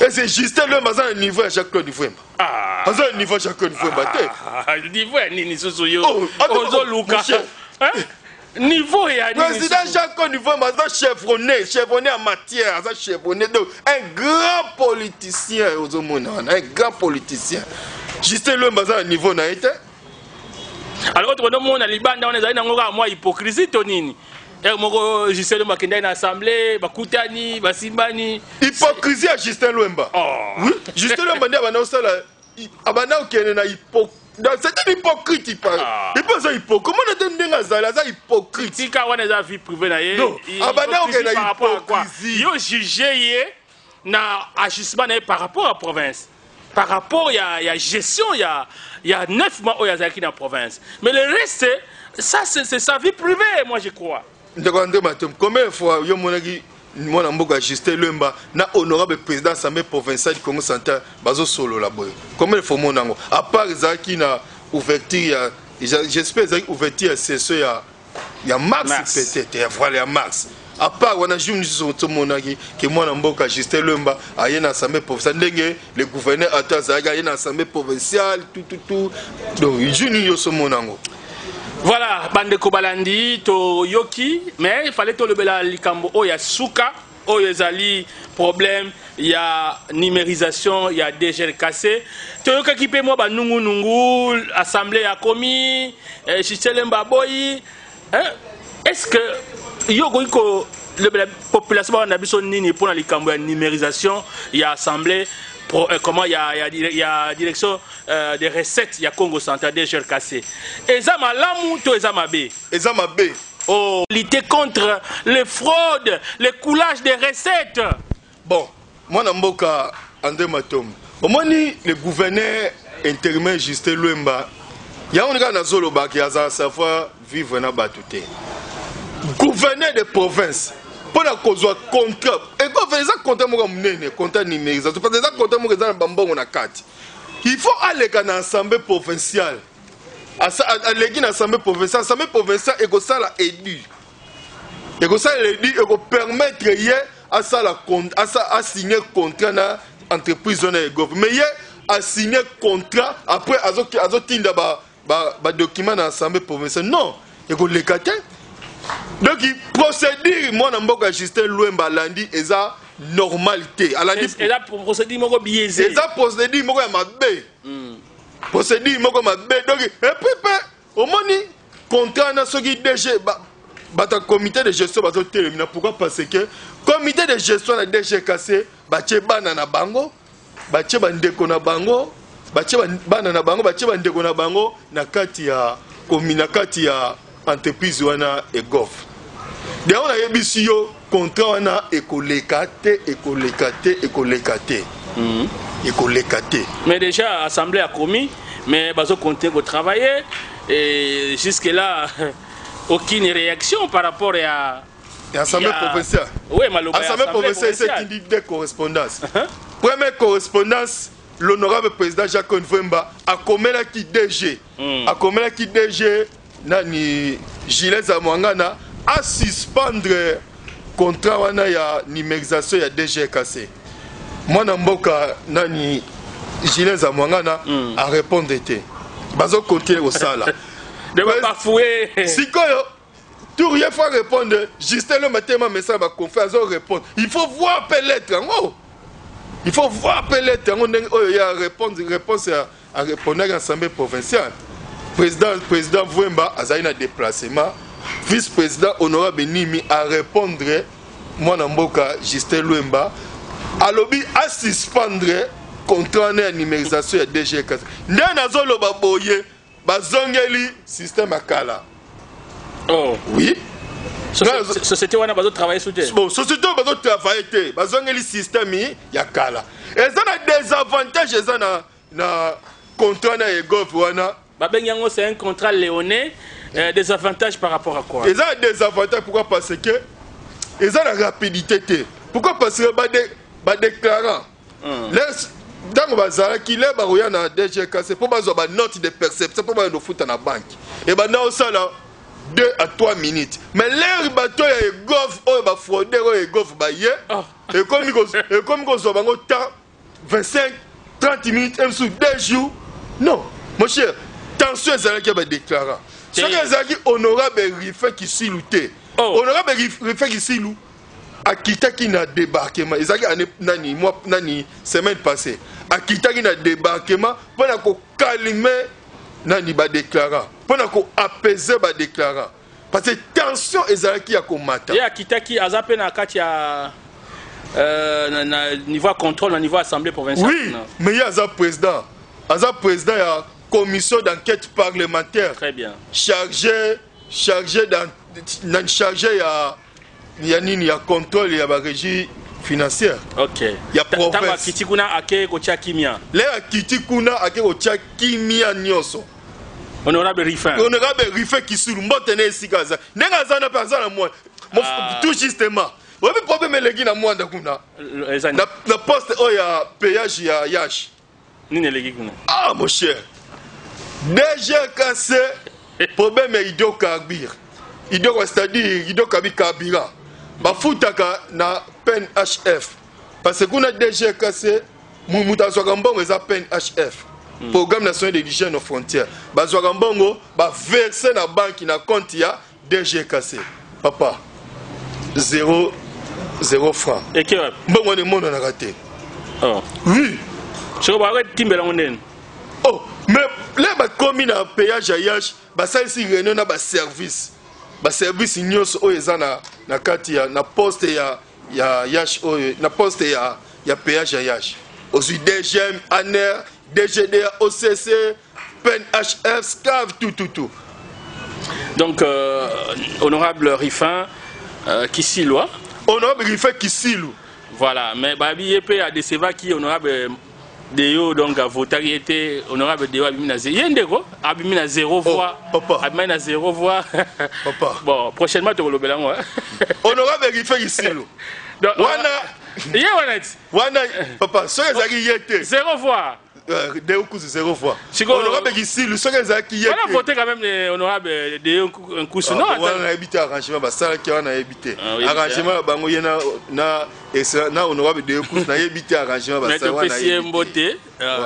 Et c'est Justin Lwemba aza na niveau ya Jacques Claude Vwemba? Ah. Aza na niveau ya Jacques Claude Vwemba te. Ah, niveau ya nini susu yo Oh, attends, ozoluka? mon cher. Hein? Niveau ya nini Président susu? Jacques Claude Vwemba aza chevronné, chevronné en matière, aza chevronné, donc un grand politicien. Ozomona wana un grand politicien. Justin Lwemba aza na niveau na ye te. Alors tokonomona libanda wana ezali nango kaka mwa hypocrisie to nini? Ere moko Justin Lwemba akendaki na Assemblée, bakutani, basimbani. Hypocrisie ya Justin Lwemba. Oh. Oui, Justin Lwemba nde abanda kosala, abanda kokende na donc c'est un hypocrite, il parle. Ah. Il peut aza hypocrite, omona te ndenge azali, aza hypocrite. Tika wana, eza vie privée na ye. Non, abanda Hypocrisie kokende na par rapport à quoi? hypocrisie. Yo juge ye na agissement na ye par rapport à province, par rapport ya gestion ya 9 mois oyo azalaki na province. Mais le reste, ça c'est sa vie privée, moi je crois. Ndeko André Matom, combien de fois yo monaki mwana mboka Justin Lwemba na honorable président Assemblée provinciale du Congo central bazosolola boye? Combien de fois omona yango, à part ezalaki na ouverture ya, j'espère ezalaki ouverture ya session ya mars? Mars. Peut-être ya, voilà, ya mars. À part wana, jour nyonso tomonaki ke mwana mboka Justin Lwemba aye na Assemblée provinciale, ndenge le gouverneur ata azalaki, aye na Assemblée provinciale, tout tout tout, donc jour nini nyonso omona yango? Voilà, bandeko balandi, toyoki, mais il fallait tolobela likambo oyo ya suka oyo ezali problème. Ya numérisation ya DGRKC, toyokaki mpe mwa banungunungu, assemblée ya komi Justin Lemba aboyi, hein? Est-ce que yo okoki kolobela population bana na biso nini mpona likambo ya numérisation ya assemblée comment ya direction des recettes ya Congo Central, DGRKC? Eza malamu to eza mabe? Eza mabe. Oh, lutter contre les fraudes, le coulage des recettes. Bon, mwana mboka André Matom, omoni, le gouverneur intérimaire Justin Lwemba, yango kaka nazolobaki, azala savoir vivre na bato te. Gouverneur de province, mpo na kozwa contrat ekove, eza contrat moko ya monene, contrat numérisation, parce que eza contrat moko eza na bambongo na kati. Il faut aleka na assemblée provinciale. Aleki na assemblée provinciale, assemblée provinciale ekosala édit, ekosala édit, ekopermettre ye asala asigne contrat na entreprise wana egove. Mais ye asigne contrat, après azotinda badocument na assemblée provinciale. Non, ekoleka te. Donc procédure mwana mboka Justin Lwemba alandi eza normal te. Alandi Eza procédure moko biaisée. Eza procédure moko ya mabe, procédure moko mabe. Donc et puis mpe omoni contrat na soki DG, bato ya comité de gestion bazotelemina. Pourquoi? Parce que comité de gestion na DGKC batie bana na bango, batie bandeko na bango, batie bana na bango, batie bandeko na bango na kati ya komi, na kati ya entreprise wana Egov. Yango nayebisi yo, contrat wana ekoleka te, ekoleka te, ekoleka te, ekoleka te. Mais déjà assemblée a commis, mais bazo continuer de travailler et jusque là aucune réaction par rapport à Et assemblée provinciale. Oui, maloba ya assemblée provinciale provinciale. Etindi deux correspondances. Première correspondance, l'honorable président Jacques Mvemba akomelaki DG, akomelaki DG nani, Gilles Zamwangana, asuspendre contrat wana ya numérisation ya DGKC. Mwana mboka nani, Gilles Zamwangana, arépondre te, bazokontinue kosala. De bafouer. Sikoyo tour ye faut répondre. Justin le matema message baconfrère azo répondre. Il faut voir mpe lettre yango, il faut voir mpe lettre yango ndenge oyo ye arépondre, réponse ya arépondaki assemblée provinciale. Président Vwemba azali na déplacement, vice président honorable Nimi arépondre mwana mboka Justin Lwemba, alobi asuspendre contrat na ya numérisation ya DGK. Nde nazoloba boye, bazongeli système ya kala. Oh. Oui. Société wana bazo travailler sous te. Bon, société oyo bazotravaille te, bazongeli système ya kala. Eza na désavantage, eza na contrat na Egov wana. Babengi yango c'est un contrat léonin. Des avantages par rapport à quoi? Eza na désavantage, pourquoi? Parce que eza na rapidité te. Pourquoi? Parce que badéclarant, ntango bazalaki le bakoya na DGKC mpo bazwa banote de perception mpo bayanda kofuta na banke, ebanda kosala 2 à 3 minutes. Mais l'heure bato ya Egov oyo bafraudeur oyo Egov baye, ekomi kozwa bango temps 25 30 minutes, même sur 2 jours. Non, mon cher, tension ezalaki ya badéclarant. Soki ezalaki honorable Rifin Kisilu te. Honorable Rifin Kisilu akitaki na débarquement, ezalaki année nani, mois nani, semaine passée, akitaki na débarquement mpona kocalmer nani, badéclarant, mpona koapaiser badéclarant, parce que tension ezalaki ya komata. Ye akitaki, aza mpe na kati ya na niveau ya contrôle, na niveau ya assemblée provinciale. Oui. Non. Mais ye aza président, aza président ya commission d'enquête parlementaire Très bien. chargé dans na chargé ya nini, ya contrôle ya barégie financière ya Ntango province. akiti kuna, ake kotia kimia. Le akiti kuna, ake kotia kimia nyonso. Honorable Rifin. Honorable Rifin Kisulu, mbote na esika aza, ndenge aza na mpe aza na mwana. Tout justement, oyebi problème eleki na Mwanda kuna? Eza Na poste oyo ya péage ya Yash. Nini eleki kuna? Ah, mon cher, DGKC, problème ya hydrocarbure, hydro, c'est-à-dire hydrocarbure, carburant bafutaka na PNHF, parce que kuna DGKC, moto azwaka mbongo eza PNHF, Programme national de l'hygiène aux frontières. Bazwaka mbongo, baverse na banque, na compte ya DGKC. Papa, 0 0 franc. Eke wapi? Mbongo wana emonanaka te. Oh. Oui. Sikoyo bakotimbela yango ndeni? Oh, mais le bakomi na péage ya Yash, basalisi réunion na baservice, baservice nyonso oyo eza na kati ya na poste ya Yash, oyo na poste ya péage ya Yash. Ozwi DGM, ANR, DGDA, OCC, PNHF, SCAV, tout, tout, tout. Donc honorable Rifin Kisilwa. Honorable Rifin Kisilu. Voilà, mais babi ye mpe adécevaki honorable Deo, donc avotaki ye te. Honorable Deo abimi na ye ndeko abimi na zéro voix. Papa. Abimi na zéro voix. Papa. Bon, prochainement tokolobela yango, hein. Honorable Rifin Kisilu. Donc, wana ye wana ti wana papa, soki ezalaki ye te. Zéro voix. Deo Nkusu zéro voix. Honorable Kisilu, soki ezalaki ye wana te. Voté quand même honorable Deo Nkusu, non? Ah, wana nayebi te arrangement basalaki wana, nayebi te. Ah, oyebi te. Arrangement na bango ye na honorable Deo Nkusu, nayebi te arrangement Mais basala wana, topesi ye nayebi te. mbote,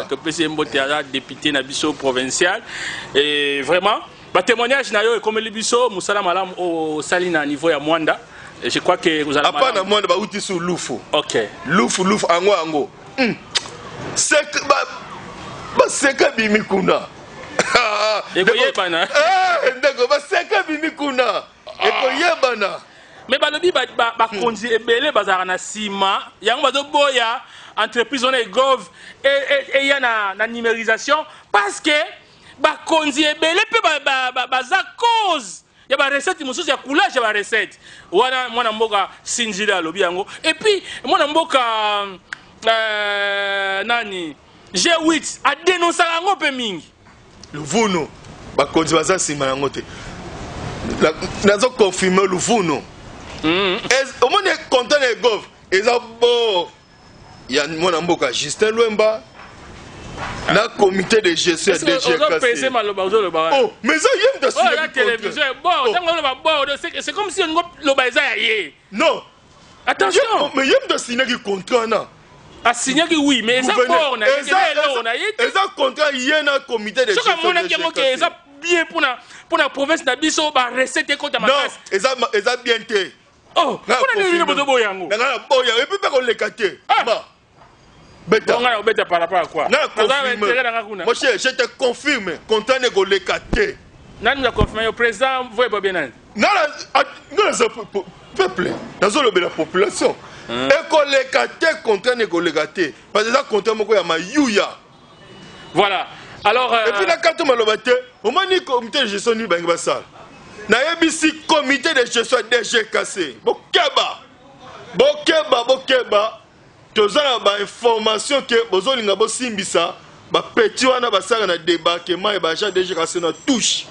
topesi ye mbote, aza député na biso provincial. Et vraiment batémoignage na yo ekomeli biso, mosala malamu oyo osali na niveau ya Mwanda. Et je crois que ozala Apa na malamu. Mwanda bauti su Lufu. Ok. Lufu, Lufu yango yango. Baseka bimi kuna. Ekoyebana. Eh, ndeko, baseka bimi kuna, ekoyebana. Mais balobi bakonzi ebele bazalaka na nsima yango, bazoboya entreprise wana egov eya na numérisation, parce que bakonzi ebele mpe baza cause ya barecette mosusu, ya coulage ya barecette wana. Mwana mboka Sinzile alobi yango. Et puis mwana mboka nani, G8, adénonçaka yango mpe mingi. Luvunu, bakonzi baza nsima yango te. Nazoconfirme Luvunu. Omoni contrat na egov eza bo ya mwana mboka Justin Lwemba na comité de gestion ya Ozopese DGKC. maloba ozoloba wana. Oh, mais eza ye moto Oyo eza asignaki télévision. contrat. Bon. Oh. Ntango oloba bon, c'est comme si olingo loba eza ya ye. Non. Attention. Mais ye moto asignaki contrat na Asignaki, oui, mais eza bord na ye, eza eloko na ye te. Eza contrat ye na comité de Soki gestion amonaki yango ke DGKC. eza bien mpona province na biso, barecette ekota Non. makasi. Eza bien te. Oh, mpona nini bino bozoboya yango? Nanga na boya et puis mpe koleka te. Ah. Ma beta. Bonga na obeta par rapport à quoi? Nga Naza na confirme. intérêt nanga kuna. Mon cher, je te confirme, contrat ne koleka te. Nani na confirme yo? Président voyeba bien nani? Nga naza peuple, nazolobela population. Ekoleka te, contrat ne koleka te, parce que eza contrat moko ya mayuya. Voilà, alors Et puis na kati maloba te, omoni comité de gestion nini bangi basala. Nayebisi comité de gestion ya DGKC, bokeba, bokeba, bokeba. Toza na bainformation ke bozolinga bosimbisa bapeti wana basala na débarquement ya baagent DGKC na touche,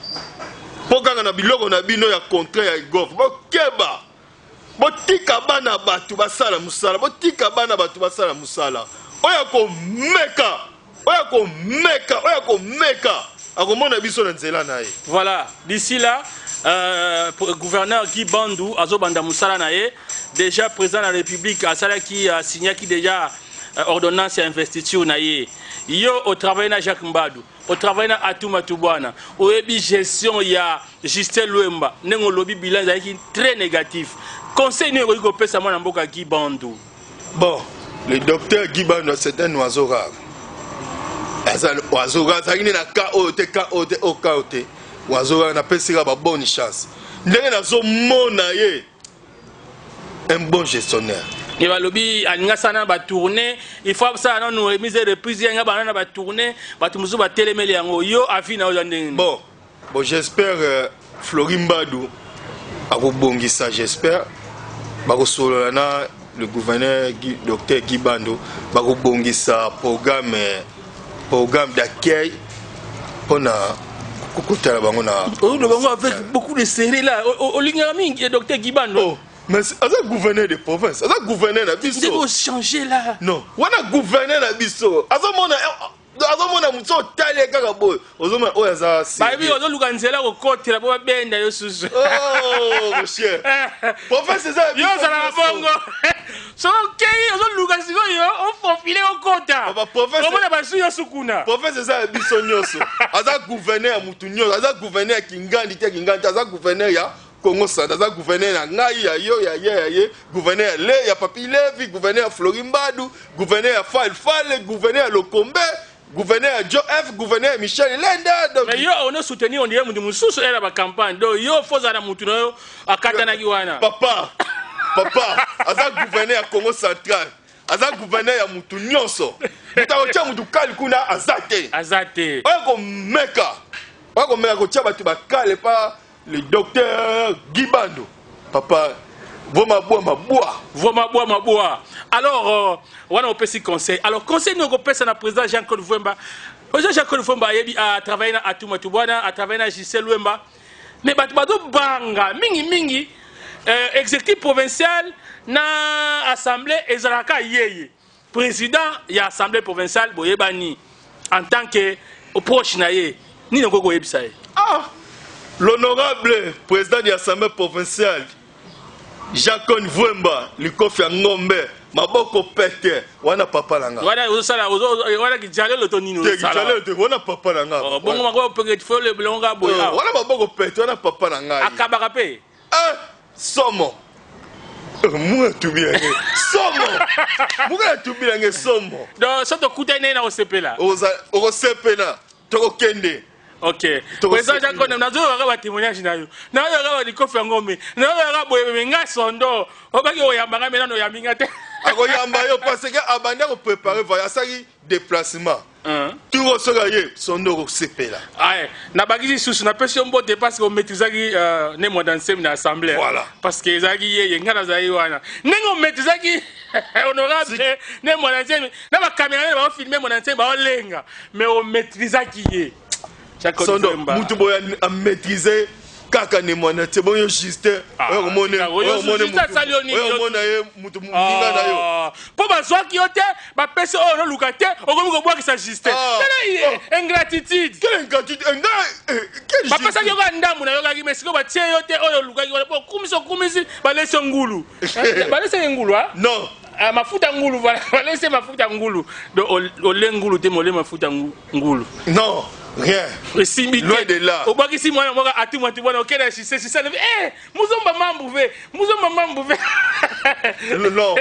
mpo kaka na biloko na bino ya contrat ya egov. Bokeba, botika bana bato basala mosala, botika bana bato basala mosala. Oyo akomeka, oyo akomeka, oyo akomeka, akomona biso na nzela na ye. Voilà, d'ici là, gouverneur Guy Bandu azobanda mosala na ye. Déjà président de la République asalaki, asignaki déjà ordonnance ya investiture na ye. Yo otravaille na Jacques Mbadu, otravaille na Atou Matubwana, oyebi gestion ya Justin Lwemba. Ndenge olobi, bilan ezalaki très négatif. Conseil nini okoki kopesa mwana mboka Guy Bandu? Bon, le docteur Guy Bandu, c'est un oiseau rare. Aza oiseau rare, azalaki nde na ka oyo te, ka oyo te, oyo ka oyo te. Oiseau rare, napesi kaka babonne chance. Ndenge nazomona ye, un bon gestionnaire. E balobi alingi asala na batourné, il faut asala nanu remise et reprise, alingi bana na batourné, bato mosusu batelemeli yango. Yo, avis na yo eza ndenge nini? Bon, j'espère Flori Mbadu akobongisa. J'espère bakosolola na le gouverneur Guy, docteur Guy Bando, bakobongisa programme d'accueil mpona kokotala bango na Oloba bango avec beaucoup de serré là. Olingaka mingi docteur Guy Bando. Oh, mais aza gouverneur de province, aza gouverneur na Ndenge biso. ochange là. Non, wana gouverneur na biso, azomona motu otali ye kaka boye, ozomona oyo aza Bayebi sérieux. ozoluka nzela kokotela po babenda yo susu. Oh, mon cher, province eza ya Yo biso ozalaka nyonso. bongo, soki okei ozoluka sikoyo ofofile okota. Papa, Omona bazwi yo sukuna. Province eza ya biso nyonso. Aza gouverneur ya mutu nyonso, aza gouverneur ya Kingandi te, Kingandi te, aza gouverneur ya Congo central, aza gouverneur ya ngai, ya yo, ya ye, ya ye, gouverneur ya le ya Papi Levi, gouverneur ya Flori Mbadu, gouverneur ya Fal Fale, gouverneur ya Lokombe, gouverneur ya Joe F, gouverneur ya Michel Lenda. Donc mais yo ono soutenir, on dirait mutu mosusu ela ba campagne. Donc yo faut ozala na mutu na yo akatanaki wana. Papa, papa aza gouverneur ya Congo central, aza gouverneur ya mutu nyonso. Moto akotia mutu kali kuna aza te. Aza te. Oyo komeka kotia bato bakale pa le docteur Guy Bandu, papa, vo mabwa mabwa. Vo mabwa mabwa. Alors wana opesi conseil. Alors conseil nini okopesa na président Jean-Claude Vwemba? Président Jean-Claude Vwemba ayebi atravaille na Atou Matubuana, atravaille na Justin Lwemba, mais bato bazobanga mingimingi exécutif provincial na assemblée ezalaka yeye président ya assemblée provinciale. Boyebani en tant que proche na ye, nini okoki koyebisa ye? Ah, l'honorable président de l'assemblée provinciale Jacques Vwemba, likofi ya ngombe, maboko pete, wana papa na nga. Wana ozosala wana kijalelo to nini? Te. Ozosala kijalelo te, wana papa na nga. Oh, bongo mako peke fole bilonga boye awa. Wana maboko pete, wana papa na ngai. Akabaka mpe? Ah, somo. Muka tubi yange somo, muka tubi yange somo. Donc so tokutani naye na kosepela. Okosepela, tokokende. Ok, président Jean Claude, nazoyoka batémoignage na yo, nazoyoka balikofi ya ngombe, nazoyoka boye. Me nga sondo obaki oyambanga, me nano oyambi nga te. Akoyamba yo parce que abandi akoprépare voyage, asali déplacement tour. Soki aye, sondo, okosepela. Aye, nabakisi susu, napesi yo mbote parce que omaîtrisaki Ne Mwanda Nsemi na assemblée. Voilà. Parce que ezalaki yeye, nga nazalaki wana, ndenge omaîtrisaki honorable Ne Mwanda Nsemi na bacaméra baofilme Mwanda Nsemi baolenga, mais omaîtrisaki ye. Jacques Sondo, Vwemba. Mutu boye amaîtrise kaka Ne Mwanda te, bongo Justin? Ah, oyo Justin asali yo nini? Oyo omona ye mutu moninga na yo. Ah, mpo bazwaki yo te, bapesi oyo noluka te, okomi kobwakisa Justin. Ah. Tala ingratitude. Quelle ingratitude? Nga quel Bapesaki yo kaka ndambu nayokaki, mais sikoyo batie yo te oyo olukaki wana, po okumisi, okumisi, balesi yo ngulu. Eh, balesi ye ngulu, ah? Non. Ah, mafuta ngulu, voilà, balesi mafuta ngulu. Donc ole ngulu te, mais ole mafuta ngulu. Non, rien. Esimbi te. Loin de là. Obwakisi mwana moko atumwa tumwana, okende na sise sise, alobi eh, muzomba mambu ve, muzomba mambu ve. Non.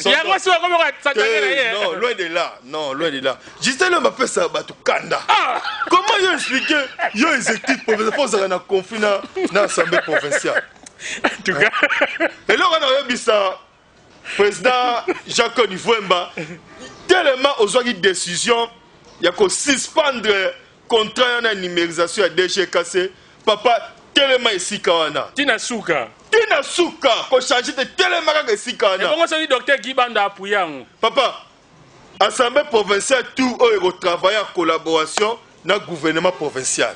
Yango si wakomi kosatake na ye. Non, loin de là, non, loin de là. Justin Lemba apesa bato kanda. Ah! Comment yo expliquer, yo exécutif provincial, mpo ozala na conflit na assemblée provinciale? En tout cas. Eloko wana oyebisa président Jacques Vwemba, tellement ozwaki décision ya kosuspendre contrat wana ya numérisation ya DGKC, papa, telema esika wana. Ntina suka. Ntina suka, kochange te, telema kaka esika wana. Ebongo soki docteur Guy Banda apuye yango? Papa, assemblée provinciale tout oyo ekotravaille en collaboration na gouvernement provincial,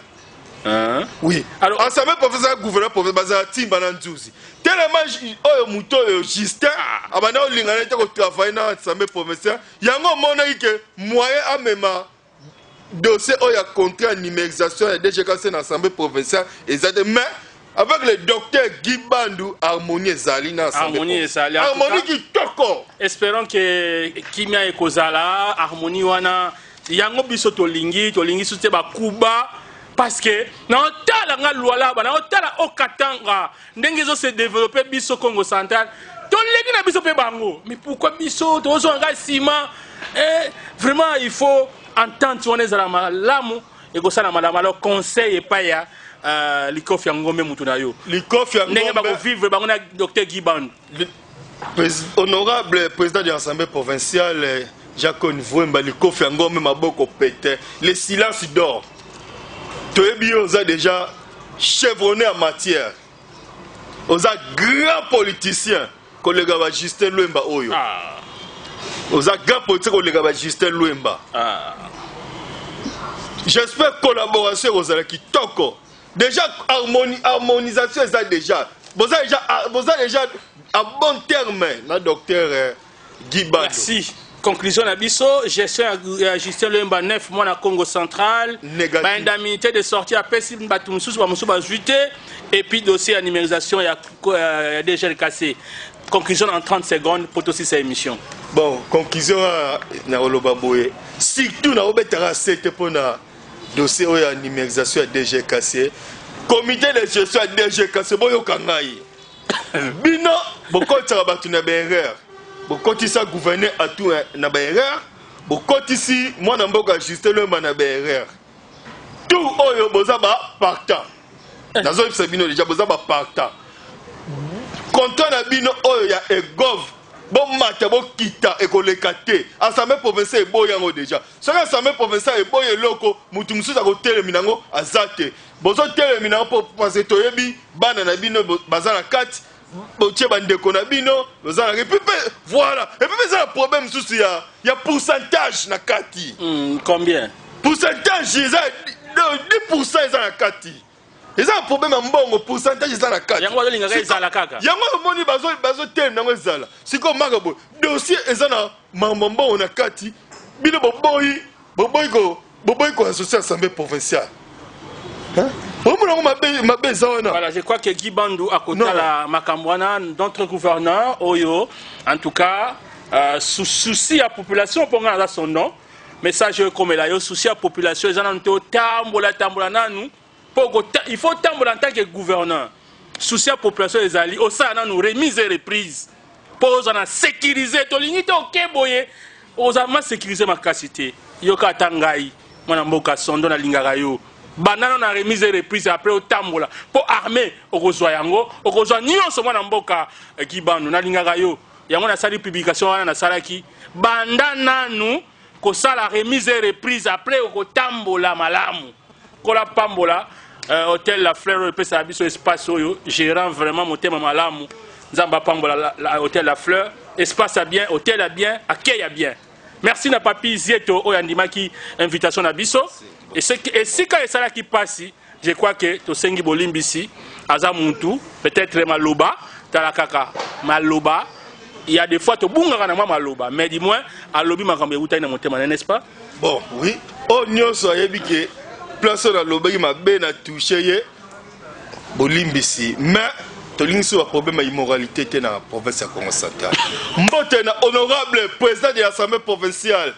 oui. Assemblée provinciale, gouvernement provincial bazala ntimba na nzuzi. Tellement oyo moto oyo Justin abanda kolingana te kotravaille na assemblée provinciale, yango omonaki ke moyen amema dossier oyo ya contrat ya numérisation ya DGKC na assemblée provinciale eza te. Mais avec le docteur Guy Bandu, harmonie ezali na assemblée. Harmonie ezali, en tout harmonie cas. Kitoko. Espérons que kimia ekozala, harmonie wana, yango biso tolingi, tolingi susu te bakuba, parce que naotala nga Lualaba, naotala Okatanga ndenge ezose développe. Biso Congo central toleki na biso mpe bango, mais pourquoi biso tozonga nsima? Eh, vraiment il faut entente wana ezala malamu, ekosala malamu. Alors conseil epai ya likofi ya ngombe, mutu na yo. Likofi ya ndenge ngombe. Bakovivre bango na docteur Guy Bandu. Honorable président de l'Assemblée provinciale Jacques Vwemba, likofi ya ngombe, maboko pete, le silence d'or, toyebi yo oza déjà chevronné en matière, oza grand politicien koleka ba Justin Lwemba oyo. Ah. Oza grand politicien koleka ba Justin Lwemba. Ah. J'espère collaboration ekozala kitoko. Déjà harmonie, harmonisation eza déjà, boza déjà à bon terme na docteur Guy Bando. Merci. Conclusion na biso, gestion ya Justin Lemba, 9 mois na Congo central. Négatif. Baindemnité de sortie apesi bato mosusu, bamosusu bazwi te, et puis dossier ya numérisation ya DGLKC. Conclusion en 30 secondes po tosisa émission. Bon, conclusion na koloba boye, surtout na obetaka sete mpona dossier oyo ya numérisation ya DGKC. Comité de gestion ya DGKC, boyoka ngai. Bino bokotisaka bato na baerreur, bokotisa gouverneur atu na baerreur, bokotisi mwana mboka Justin Lwemba na baerreur. Tour oyo boza bapartant, nazoyebisa bino déjà, boza bapartant. Contrat na bino oyo ya egov, bomata bokita, ekoleka te. Assemblée provinciale eboyi yango déjà. Soki assemblée provinciale eboyi eloko, mutu mosusu akotelemi nango aza te. Bozotelemi nango mpo parce que toyebi bana na bino baza na kati, botie bandeko na bino boza na. Et puis mpe voilà, et puis mpe eza na problème mosusu ya pourcentage na kati. Combien? Pourcentage eza 10, eza na kati, eza na problème ya mbongo, pourcentage eza na kati. Yango bazolingaka ezala kaka. Yango omoni bazotelema yango ezala. Sikoyo maka boye, dossier eza na mambo mbongo na kati, bino boboyi koassocier assemblée provinciale. Omona yango mabe, mabe eza wana. Voilà, je crois que Guy Bandu akotala makambo wana, notre gouverneur oyo, en tout cas, souci ya population, mpo nga naza son nom. Message oyo ekomela yo, souci ya population eza nanu te. Otambola tambola nanu mpo il faut tambola en tant que gouverneur. Souci ya population ezali osala nanu remise et reprise mpo ozwa na sécurisé. Tolingi te oke boye, ozala ma sécurisé makasi te. Yoka ata ngai, mwana mboka Sondo, nalingaka yo. Banda nano na remise et reprise, après otambola mpo armée okozwa yango, okozwa nyonso. Mwana mboka Guy Bandu, nalingaka yo. Yango nasali publication wana nasalaki. Banda nanu kosala remise et reprise, après okotambola malamu. Kola pambola hôtel La Fleur oyo epesaka biso espace oyo, gérant vraiment motema malamu. Nzambe apambola la hôtel La Fleur, espace ya bien, hôtel ya bien, accueil ya bien. Merci na Papi Zieto oyo andimaki invitation na biso. Esika esalaki mpasi, je crois que tosengi bolimbisi. Aza muntu, peut-être maloba, tala kaka maloba, il y a des fois tobungaka na mwa maloba, mais du moins alobi makambo eutaki na motema, n'est-ce pas? Bon, oui, oyo nyonso ayebi ke place oyo nalobaki mabe na touche ye, bolimbisi. Mais tolingi so baproblème ya immoralité te na province ya Congo Central. Mbote na honorable président de l'assemblée provinciale,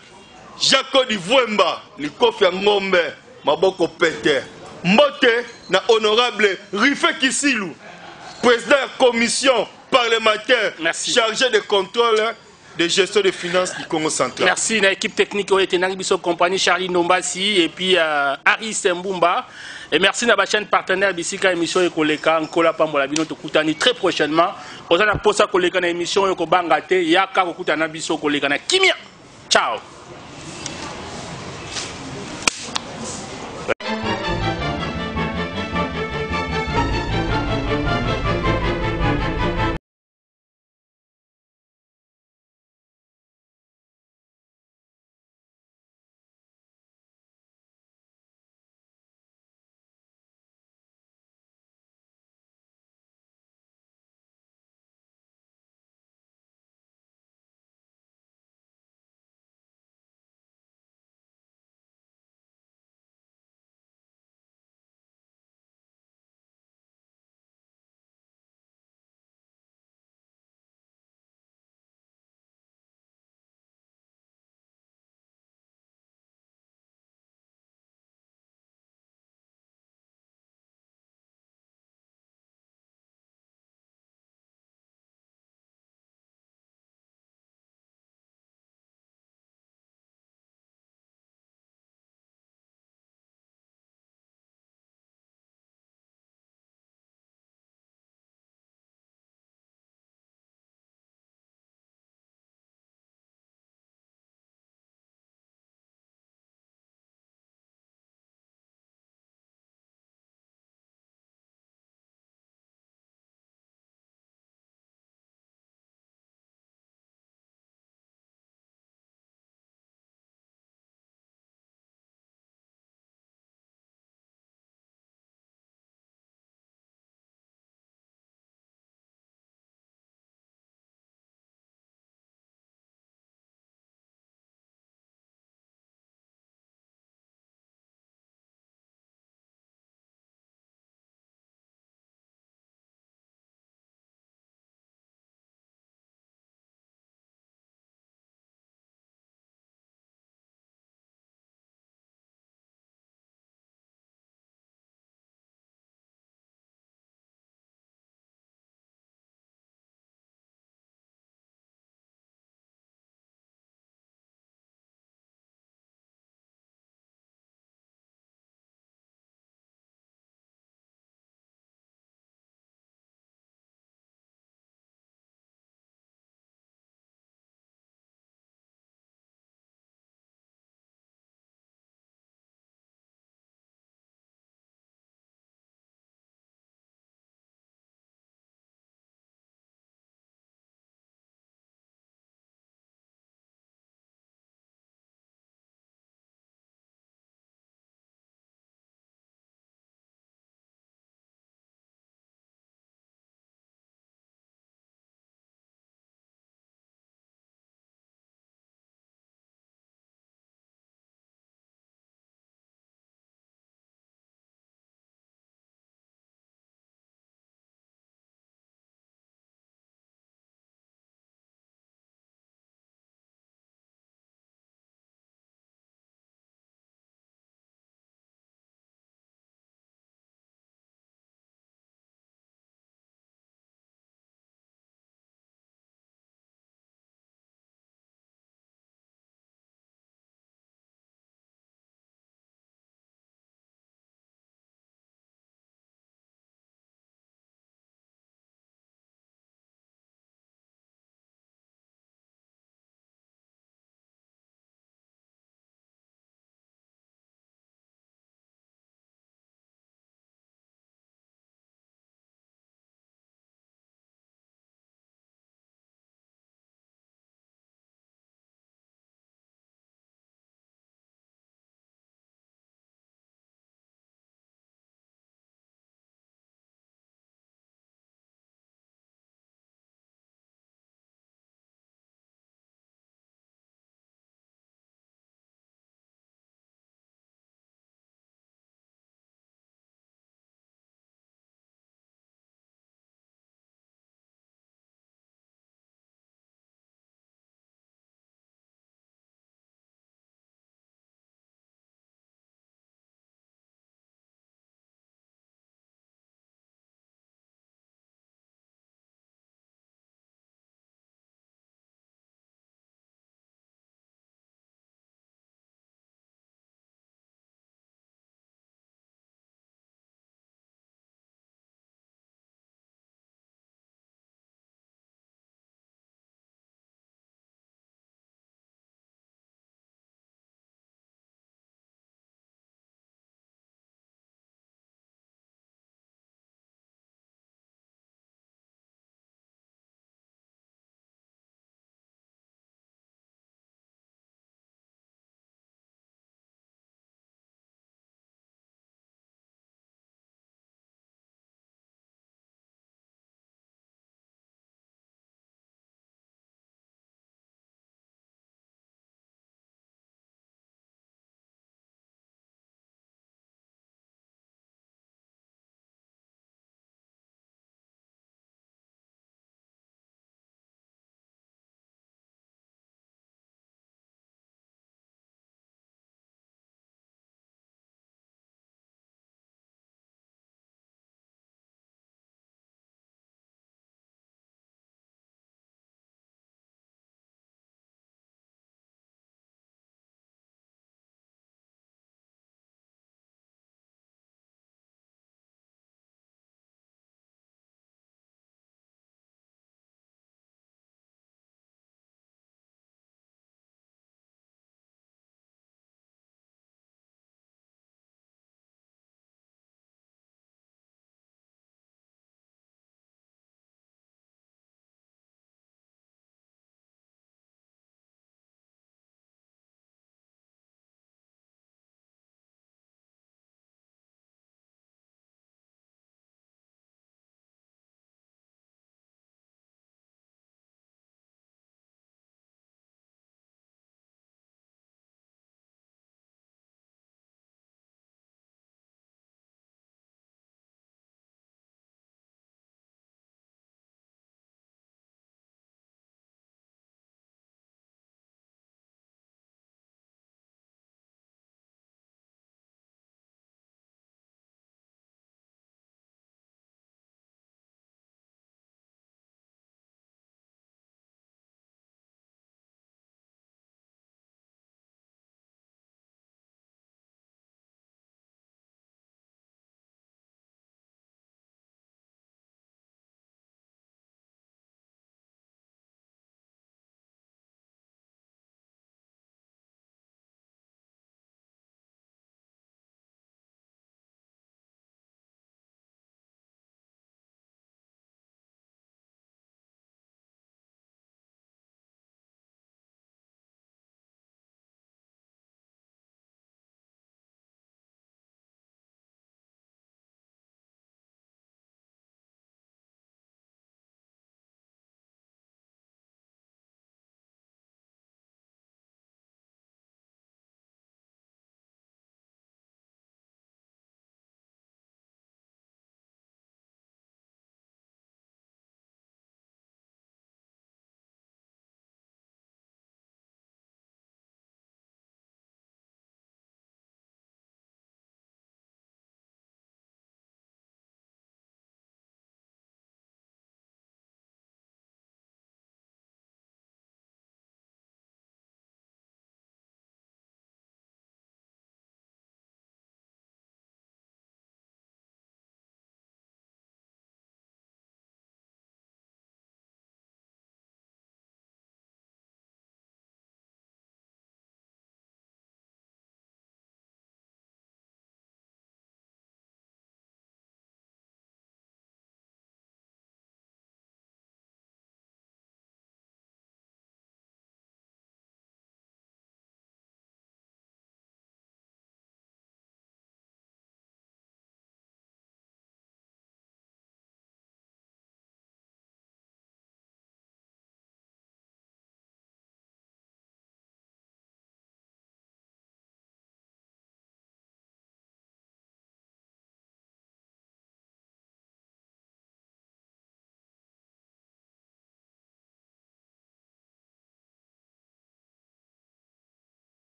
Jacques Divwemba, likofi ya ngombe, maboko pete. Mbote na honorable Rife Kisilu, président ya commission parlementaire Merci. chargé de contrôle de gestion des finances du Congo Central. Merci na équipe technique oyo etendaki biso compagnie, Charlie Ndombasi et puis Aris Mbumba. Et merci na bachaîne partenaire bisika émission ekoleka. Nkola pambola bino, tokutani très prochainement. Oza na posa koleka na émission oyo, kobanga te, yaka kokutana na biso, koleka na kimia. Ciao.